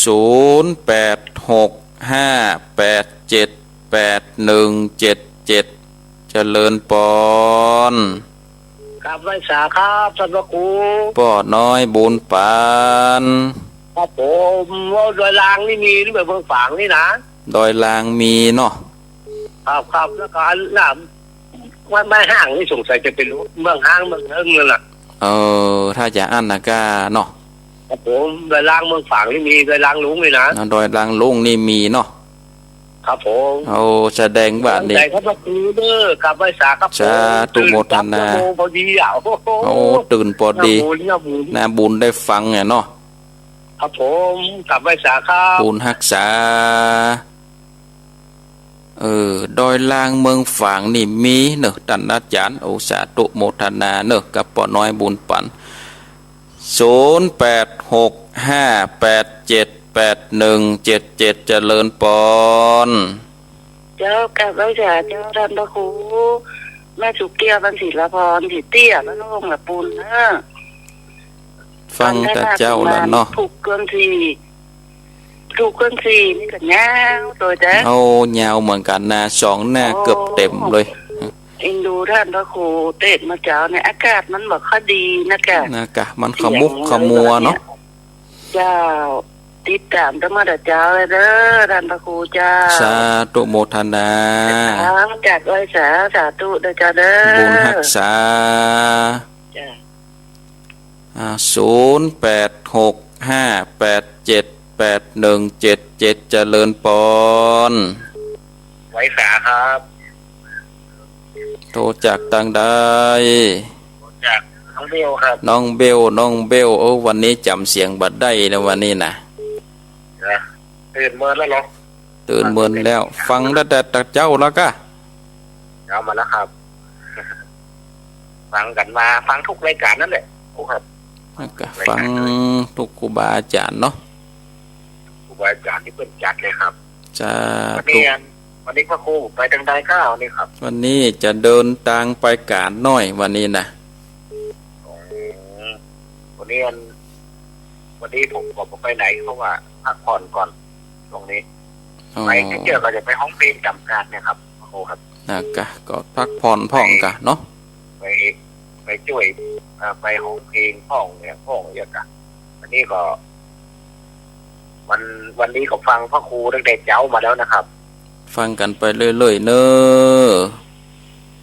ศูนย์แปดหก ห้าแปดเจ็ด แปดหนึ่งเจ็ดเจ็ด เจริญปอน กราบไหว้สาครับต้านพระครู ป้อน้อยบุญปัน ครับผม ว่าดอยลางนี่มีหรือเปล่า เมืองฝางนี่นะ ดอยลางมีเนาะ ครับ ครับ แล้วก็อันน่ะ วัดไม้ห้างนี่สงสัยจะเป๋นเมืองฮ้างเมืองเฮิงนั่นน่ะ เออ ถ้าจะอั้นนะก้าเนาะ ครับผม ดอยลางเมืองฝางนี่มี ดอยลางลุงนี่นะ นะ ดอยลางลุงนี่มีเนาะ ครับผม โอ้ แสดงว่านี่ ขอบใจครับพระครูเด้อ กราบไหว้สาครับผม สาธุโมทนา ตื่นสามชั่วโมงพอดีอ่ะ โอ้โห โอ้ ตื่นปอดี น่าบุญ น่าบุญ น่าบุญได้ฟังเนี่ยเนาะ ครับผม กราบไหว้สาครับ บุญฮักษา เออ ดอยลางเมืองฝางนี่มีเนอะ ต้านอาจ๋ารย์ โอ้ สาธุโมทนาเนอะ กับป้อน้อยบุญปัน ศูนย์แปดหก ห้าแปดเจ็ด แปดหนึ่งเจ็ดเจ็ด เจริญปอน เจ้า กราบไหว้สาเจ้าต้านพระครู แม่สุเกี้ยว บ้านศิลาพร ศรีเตี้ย บ้านโฮงละปูนเนอะ ฟังแต่เจ้าละเนาะ ผูกถ้วนสี่ ผูกถ้วนสี่นี่ก็ยาวโตจ๊ะ โอ้ ยาวเหมือนกั๋นนะ สองหน้าเกือบเต็มเลย เอ็นดูต้านพระครูเตสน์เมื่อเจ๊าเนี่ย อากาศมันบ่ค่อยดีนะกะ นะกะ มันขมุกขมัวเนาะ เจ้า ติดต๋ามตั้งแต่เจ๊าเลยเด้อต้านพระครูเจ้า สาธุโมทนา เจ้า กราบไหว้สา สาธุเด้อเจ้าเด้อ บุญฮักษา เจ้า อ่า ศูนย์แปดหก ห้าแปดเจ็ด แปดหนึ่งเจ็ดเจ็ด เจริญปอน ไหว้สาครับ โทรจากตังใด จากน้องเบลครับ น้องเบล น้องเบล โอ้ วันนี้จ๋ำเสียงบ่ได้นะวันนี้นะ ตื่นเมินแล้วเหรอ ตื่นเมินแล้ว ฟังตั้งแต่เจ๊าแล้วก้า เจ๊ามาแล้วครับ ฟังกั๋นมา ฟังกู้รายก๋านนั่นแหละ ครูครับ แล้วก็ฟังกู้ครูบาอาจ๋ารย์เนาะ ครูบาอาจ๋ารย์ตี้เปิ้นจัดเลยครับ สาธุ วันนี้อัน วันนี้พระครูไปตางใดก้าวันนี้ครับ วันนี้จะเดินตางไปก๋านน้อยวันนี้นะ อืม วันนี้อัน วันนี้ผมก็บ่ไปไหน เพราะว่าพักผ่อนก่อนช่วงนี้ อ๋อ ไปเที่ยวก็จะไปฮ้องเพลงต๋ามก๋านเนี่ยครับ พระครูครับ นะก้า ก็พักผ่อนพ่องก้าเนาะ ไป ไปจ้วย เอ่อ ไปฮ้องเพลงพ่องเนี่ย พ่องเนี่ยก้า อันนี้ก็ วัน วันนี้ก็ฟังพระครูตั้งแต่เจ๊ามาแล้วนะครับ ฟังกั๋นไปเรื่อยๆ เน่อ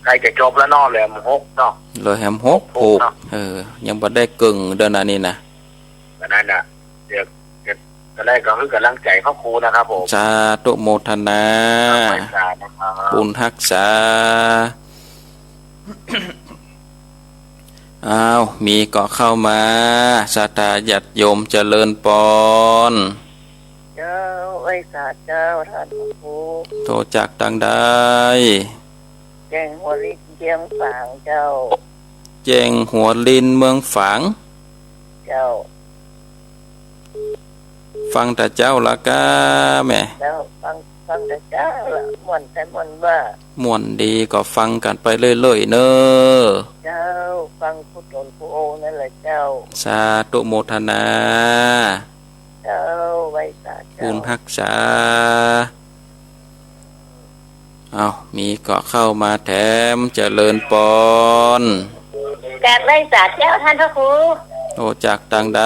ใก้จะจบแล้วเนาะ เหลือหกเนาะ เหลือแหมหก หกเนาะ เออ ยังบ่ได้เกิ่งเด้อนะนี่นะ ก็นั่นน่ะ เดี๋ยว เดี๋ยว ก็ได้ก็หื้อก๋ำลังใจ๋พระครูนะครับผม สาธุโมทนา ไปสานะครับ บุญฮักษา อ้าว มีเกาะเข้ามา ศรัทธาญาติโยมเจริญปอน เจ้า ไหว้สาเจ้า ต้านพระครู โตจากตางใด แจ้งหัวลินเจียงฝางเจ้า แจ้งหัวลินเมืองฝาง เจ้า ฟังแต่เจ๊าละก้าแม่ เจ้า ฟัง ฟังแต่เจ๊าละ ม่วนแต่ม่วนว่า ม่วนดีก็ฟังกั๋นไปเรื่อยๆ เน่อ เจ้า ฟังกู้ต๋นกู้องค์นั่นแหละเจ้า สาธุโมทนา เจ้า ไหว้สาเจ้า บุญฮักษา อ้าว มีเกาะเข้ามาแถม เจริญปอน กราบไหว้สาเจ้าต้านพระครู โอ้ จากตางใด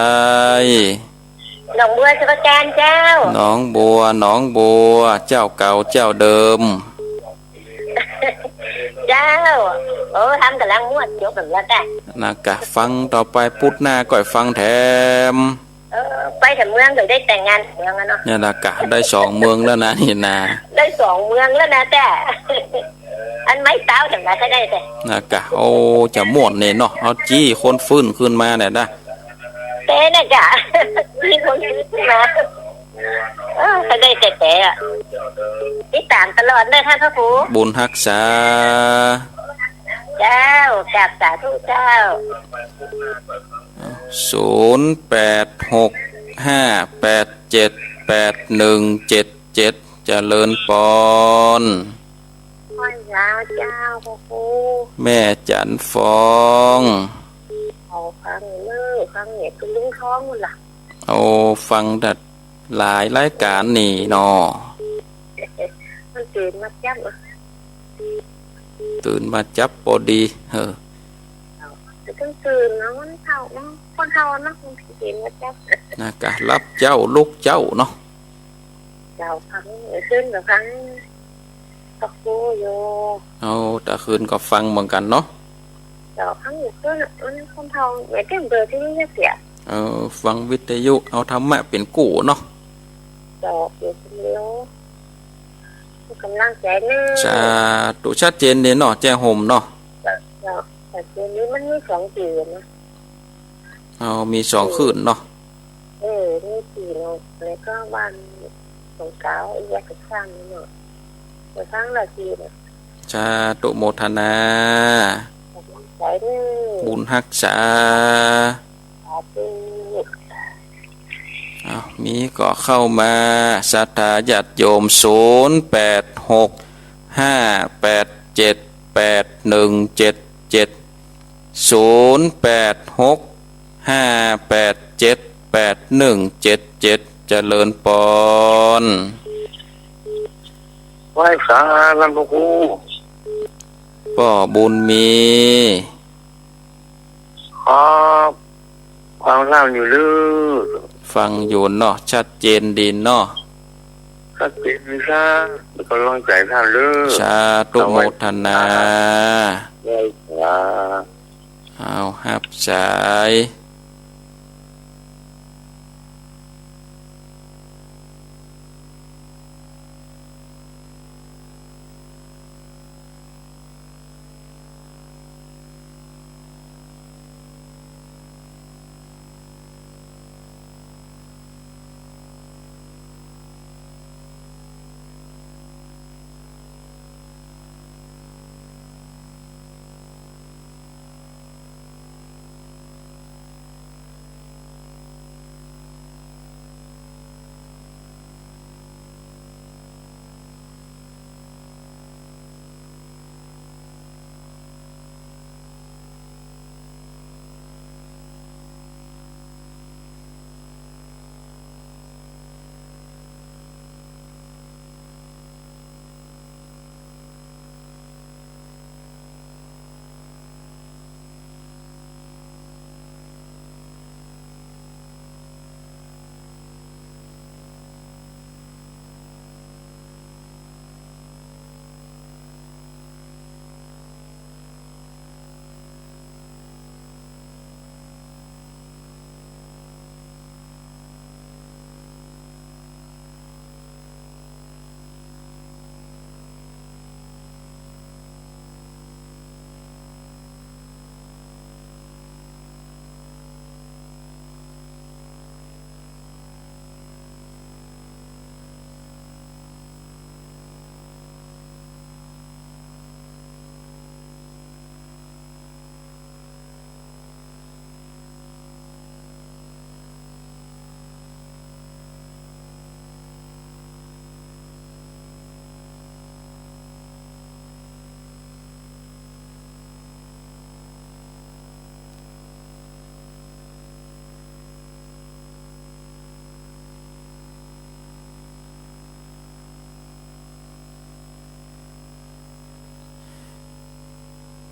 หนองบัวสมุทรปราการเจ้า หนองบัว หนองบัว เจ้าเก่าเจ้าเดิม เจ้า โอ้ ทำก๋ำลังมวดจบแล้วก้า นะก้า ฟังต่อไปปุดหน้าก้อยฟังแถม เออ ไปแถมเมือง เดี๋ยวได้แต่งงานแถมเมืองอะเนาะ เนี่ยนะก้า ได้สองเมืองแล้วนะนี่นะ ได้สองเมืองแล้วนะเจ้า อันไม้เต๊าแถมนะ ใค่ได้แต่ นะก้า โอ้ จะม่วนเนี่ยเนาะ เอาจี้คนฟื้นขึ้นมาเนี่ยนะ แต่นะก้า จี้คนฟื้นขึ้นมา เออ ใค่ได้แต่แต่อะ ติดต๋ามตลอดเลยต้านพระครู บุญฮักษา เจ้า กราบสาธุเจ้า ศูนย์แปดหกห้าแปดเจ็ดแปดหนึ่งเจ็ดเจ็ด เจริญปอน ไหว้สาเจ้าพระครู แม่จันทร์ฟอง เอาฟังเน่อ ฟังเนี่ยคือลุงท้องนั่นล่ะ เอาฟังแต่หลายรายก๋านนี่เนาะ มันตื่นมาจับ ตื่นมาจับปอดี เออ แต่ต้องตื่นนะ มันเฒ่าเนาะ คนเฒ่าเนาะ มันตื่นมาจับ นะก้า หลับเจ๊าลุกเจ๊าเนาะ เจ้า ฟัง ขึ้นก็ฟังพระครูอยู่ เอา ตะคืนก็ฟังเหมือนกั๋นเนาะ เจ้า ฟังอยู่คืน มันคนเฒ่า แม่เต็มเบอร์ตี้นี่เสีย เออ ฟังวิทยุ เอาธรรมะเป๋นกู้เนาะ เจ้า อยู่คนเดียว ก๋ำลังใจ๋เน่อ สาธุ ชัดเจนดีเนาะ แจ้งโฮมเนาะ เจ้า เจ้า แต่คืนนี้มันมีสองตี้นะ เอา มีสองตี้ คลื่นเนาะ เออ มีตี้เนาะ แล้วก็บ้านของเก่า อีกอย่างก็สร้างเนาะ แต่สร้างหลายตี้เนาะ สาธุโมทนา ใจ๋เน่อ บุญฮักษา สาธุ เอา มีเกาะเข้ามา ศรัทธาญาติโยม ศูนย์แปดหกห้าแปดเจ็ดแปดหนึ่งเจ็ดเจ็ด ศูนย์แปดหกห้าแปดเจ็ดแปดหนึ่งเจ็ดเจ็ด เจริญปอน ไหว้สาต้านพระครู ป้อบุญมี ครับ ฟังต้านอยู่เน่อ ฟังอยู่เนาะ ชัดเจนดีเนาะ ชัดเจนดีครับ ก๋ำลังใจ๋ต้านเน่อ สาธุโมทนา ไหว้สา เอา ฮับสาย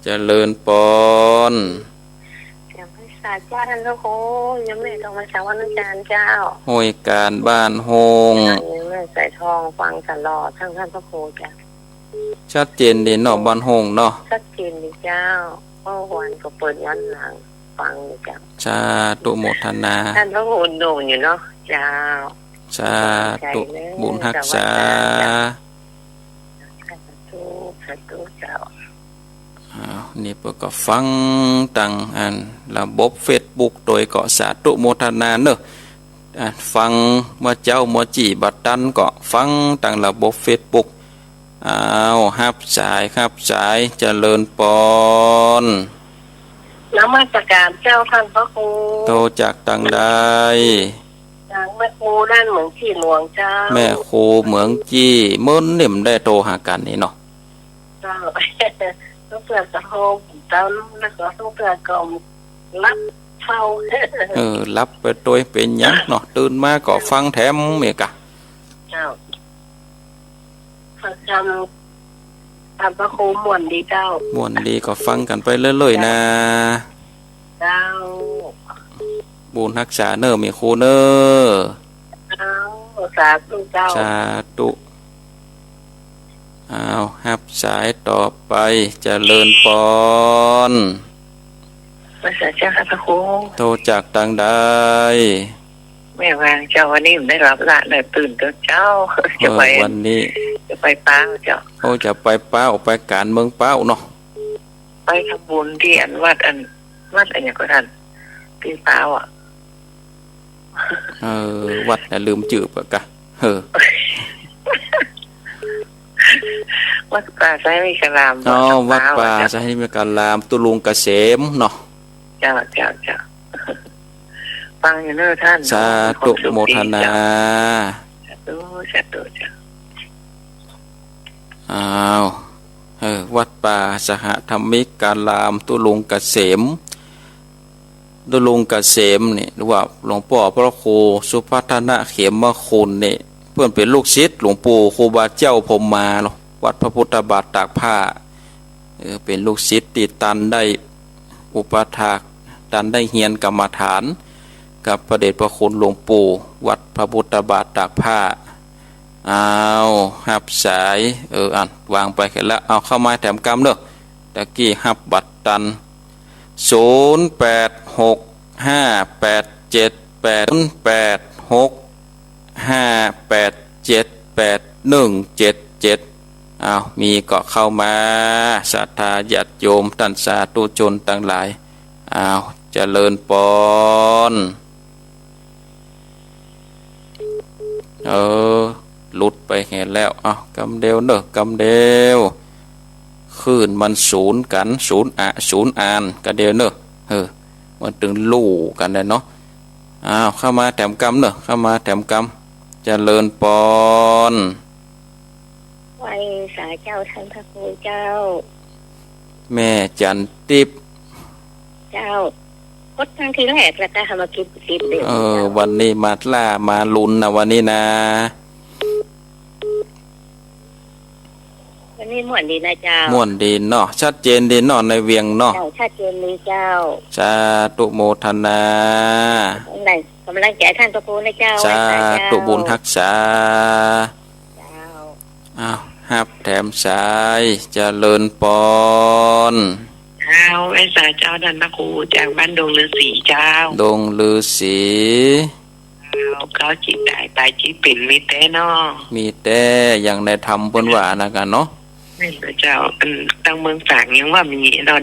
เจริญปอน เสียงพรรษาเจ้าท่านพระครู โยมแม่ทองพรรษา วันจันทร์เจ้า ห้วยการบ้านโฮง โยมแม่สายทองฟังตลอด ทั้งท่านพระครูเจ้า ชัดเจนดีเนาะ บ้านโฮงเนาะ ชัดเจนดีเจ้า เมื่อวานก็เปิดย้อนหลังฟังอยู่เจ้า สาธุโมทนา ท่านพระครูหนุ่มอยู่เนาะเจ้า สาธุ บุญฮักษา สาธุ สาธุเจ้า อ้าว นี่เปิ้นก็ฟังตังอันระบบเฟซบุ๊กโตย ก็สาธุโมทนาเนอะ อ่ะ ฟังเมื่อเจ๊าเมื่อจี้บ่ตันก็ฟังตังระบบเฟซบุ๊ก อ้าว ฮับสาย ฮับสาย เจริญปอน นมัสการเจ้าท่านพระครู โตจากตังใด จากแม่ครูด้านเหมืองจี้หลวงเจ้า แม่ครูเหมืองจี้ เมินนี่บ่ได้โตหากั๋นนี่เนาะ เจ้า ลูกเตื้อก็โทรเจ้า แล้วก็ลูกเตื้อก็หลับเฝ้า เออ หลับไปโตยเป๋นหยังเนาะ ตื่นมาก็ฟังแถมเมกะ เจ้า ฟังธรรม ธรรมพระครูม่วนดีเจ้า ม่วนดีก็ฟังกั๋นไปเรื่อยๆ นะ เจ้า บุญฮักษาเนอะ แม่ครูเนอะ เจ้า สาธุเจ้า สาธุ อ้าว ฮับสายต่อไป เจริญปอน พระสาเจ้าค่ะพระครู โตจากตังใด แม่ว่าเจ้า วันนี้บ่ได้หลับละ ได้ตื่นเต๊อะเจ้า จะไป เออ วันนี้ จะไปป๊าวเจ้า โอ้ จะไปป๊าว ไปก๋านเมืองป๊าวเนาะ ไปทำบุญตี้อันวัดอัน วัดอันหยังก็ท่าน ตี้ป๊าวอะ เออ วัดน่ะลืมจื้อไปกะ เออ วัดป่าไซมิกราม อ๋อ วัดป่าไซมิกราม ตุลุงเกษมเนาะ เจ้า เจ้า เจ้า ฟังอยู่เนอะท่าน สาธุ โมทนา สาธุ สาธุเจ้า อ้าว เออ วัดป่าสหธรรมิกราม ตุลุงเกษม ตุลุงเกษมนี่ หรือว่าหลวงป้อพระครูสุพัฒนเขมคุณนี่ เปิ้นเป๋นลูกศิษย์หลวงปู่ครูบาเจ้าพรหมาเนาะ วัดพระพุทธบาทตากผ้า เออ เป๋นลูกศิษย์ตี้ตันได้อุปัฏฐาก ตันได้เฮียนกรรมฐาน กับพระเดชพระคุณหลวงปู่ วัดพระพุทธบาทตากผ้า อ้าว ฮับสาย เออ อัน วางไปแค่ละ เอาเข้ามาแถมกำเนอะ ตะกี้ฮับบ่ตัน ศูนย์แปดหกห้าแปดเจ็ดแปด ศูนย์แปดหกห้าแปดเจ็ดแปดหนึ่งเจ็ดเจ็ด อ้าว มีก็เข้ามา ศรัทธาญาติโยมต้านสาธุชนตังหลาย อ้าว เจริญปอน เออ หลุดไปแหมแล้ว อ้าว กำเดียวเนอะ กำเดียว คลื่นมันสูนกั๋น สูนอะ สูนอ่าน กำเดียวเนอะ เออ มันตึงลู่กั๋นแหละเนาะ อ้าว เข้ามาแถมกำเนอะ เข้ามาแถมกำ เจริญปอน ไหว้สาเจ้าท่านพระครูเจ้า แม่จันทิพย์ เจ้า กดครั้งที่แรกแล้วก็มากินติดเลย เออ เจ้า วันนี้มาล่ามาลุ้นนะ วันนี้นะ วันนี้ม่วนดีนะเจ้า ม่วนดีเนาะ ชัดเจนดีเนาะ ในเวียงเนาะ เจ้า ชัดเจนดีเจ้า สาธุโมทนา กำลัง กำลังใจ๋ท่านพระครูนะเจ้า สาธุ ไหว้สาเจ้า บุญฮักษา เจ้า อ้าว ฮับแถมสาย เจริญปอน เจ้า ไหว้สาเจ้าท่านพระครู จากบ้านดงฤๅษีเจ้า ดงฤๅษี เจ้า เก้าจิตต๋าย ปายจิตเป๋น มีแต๊เนาะ มีแต๊ อย่างในธรรมเปิ้นว่านะกั๋นเนาะ แม่นเจ้า อันตังเมืองฝางยังว่ามีเนาะ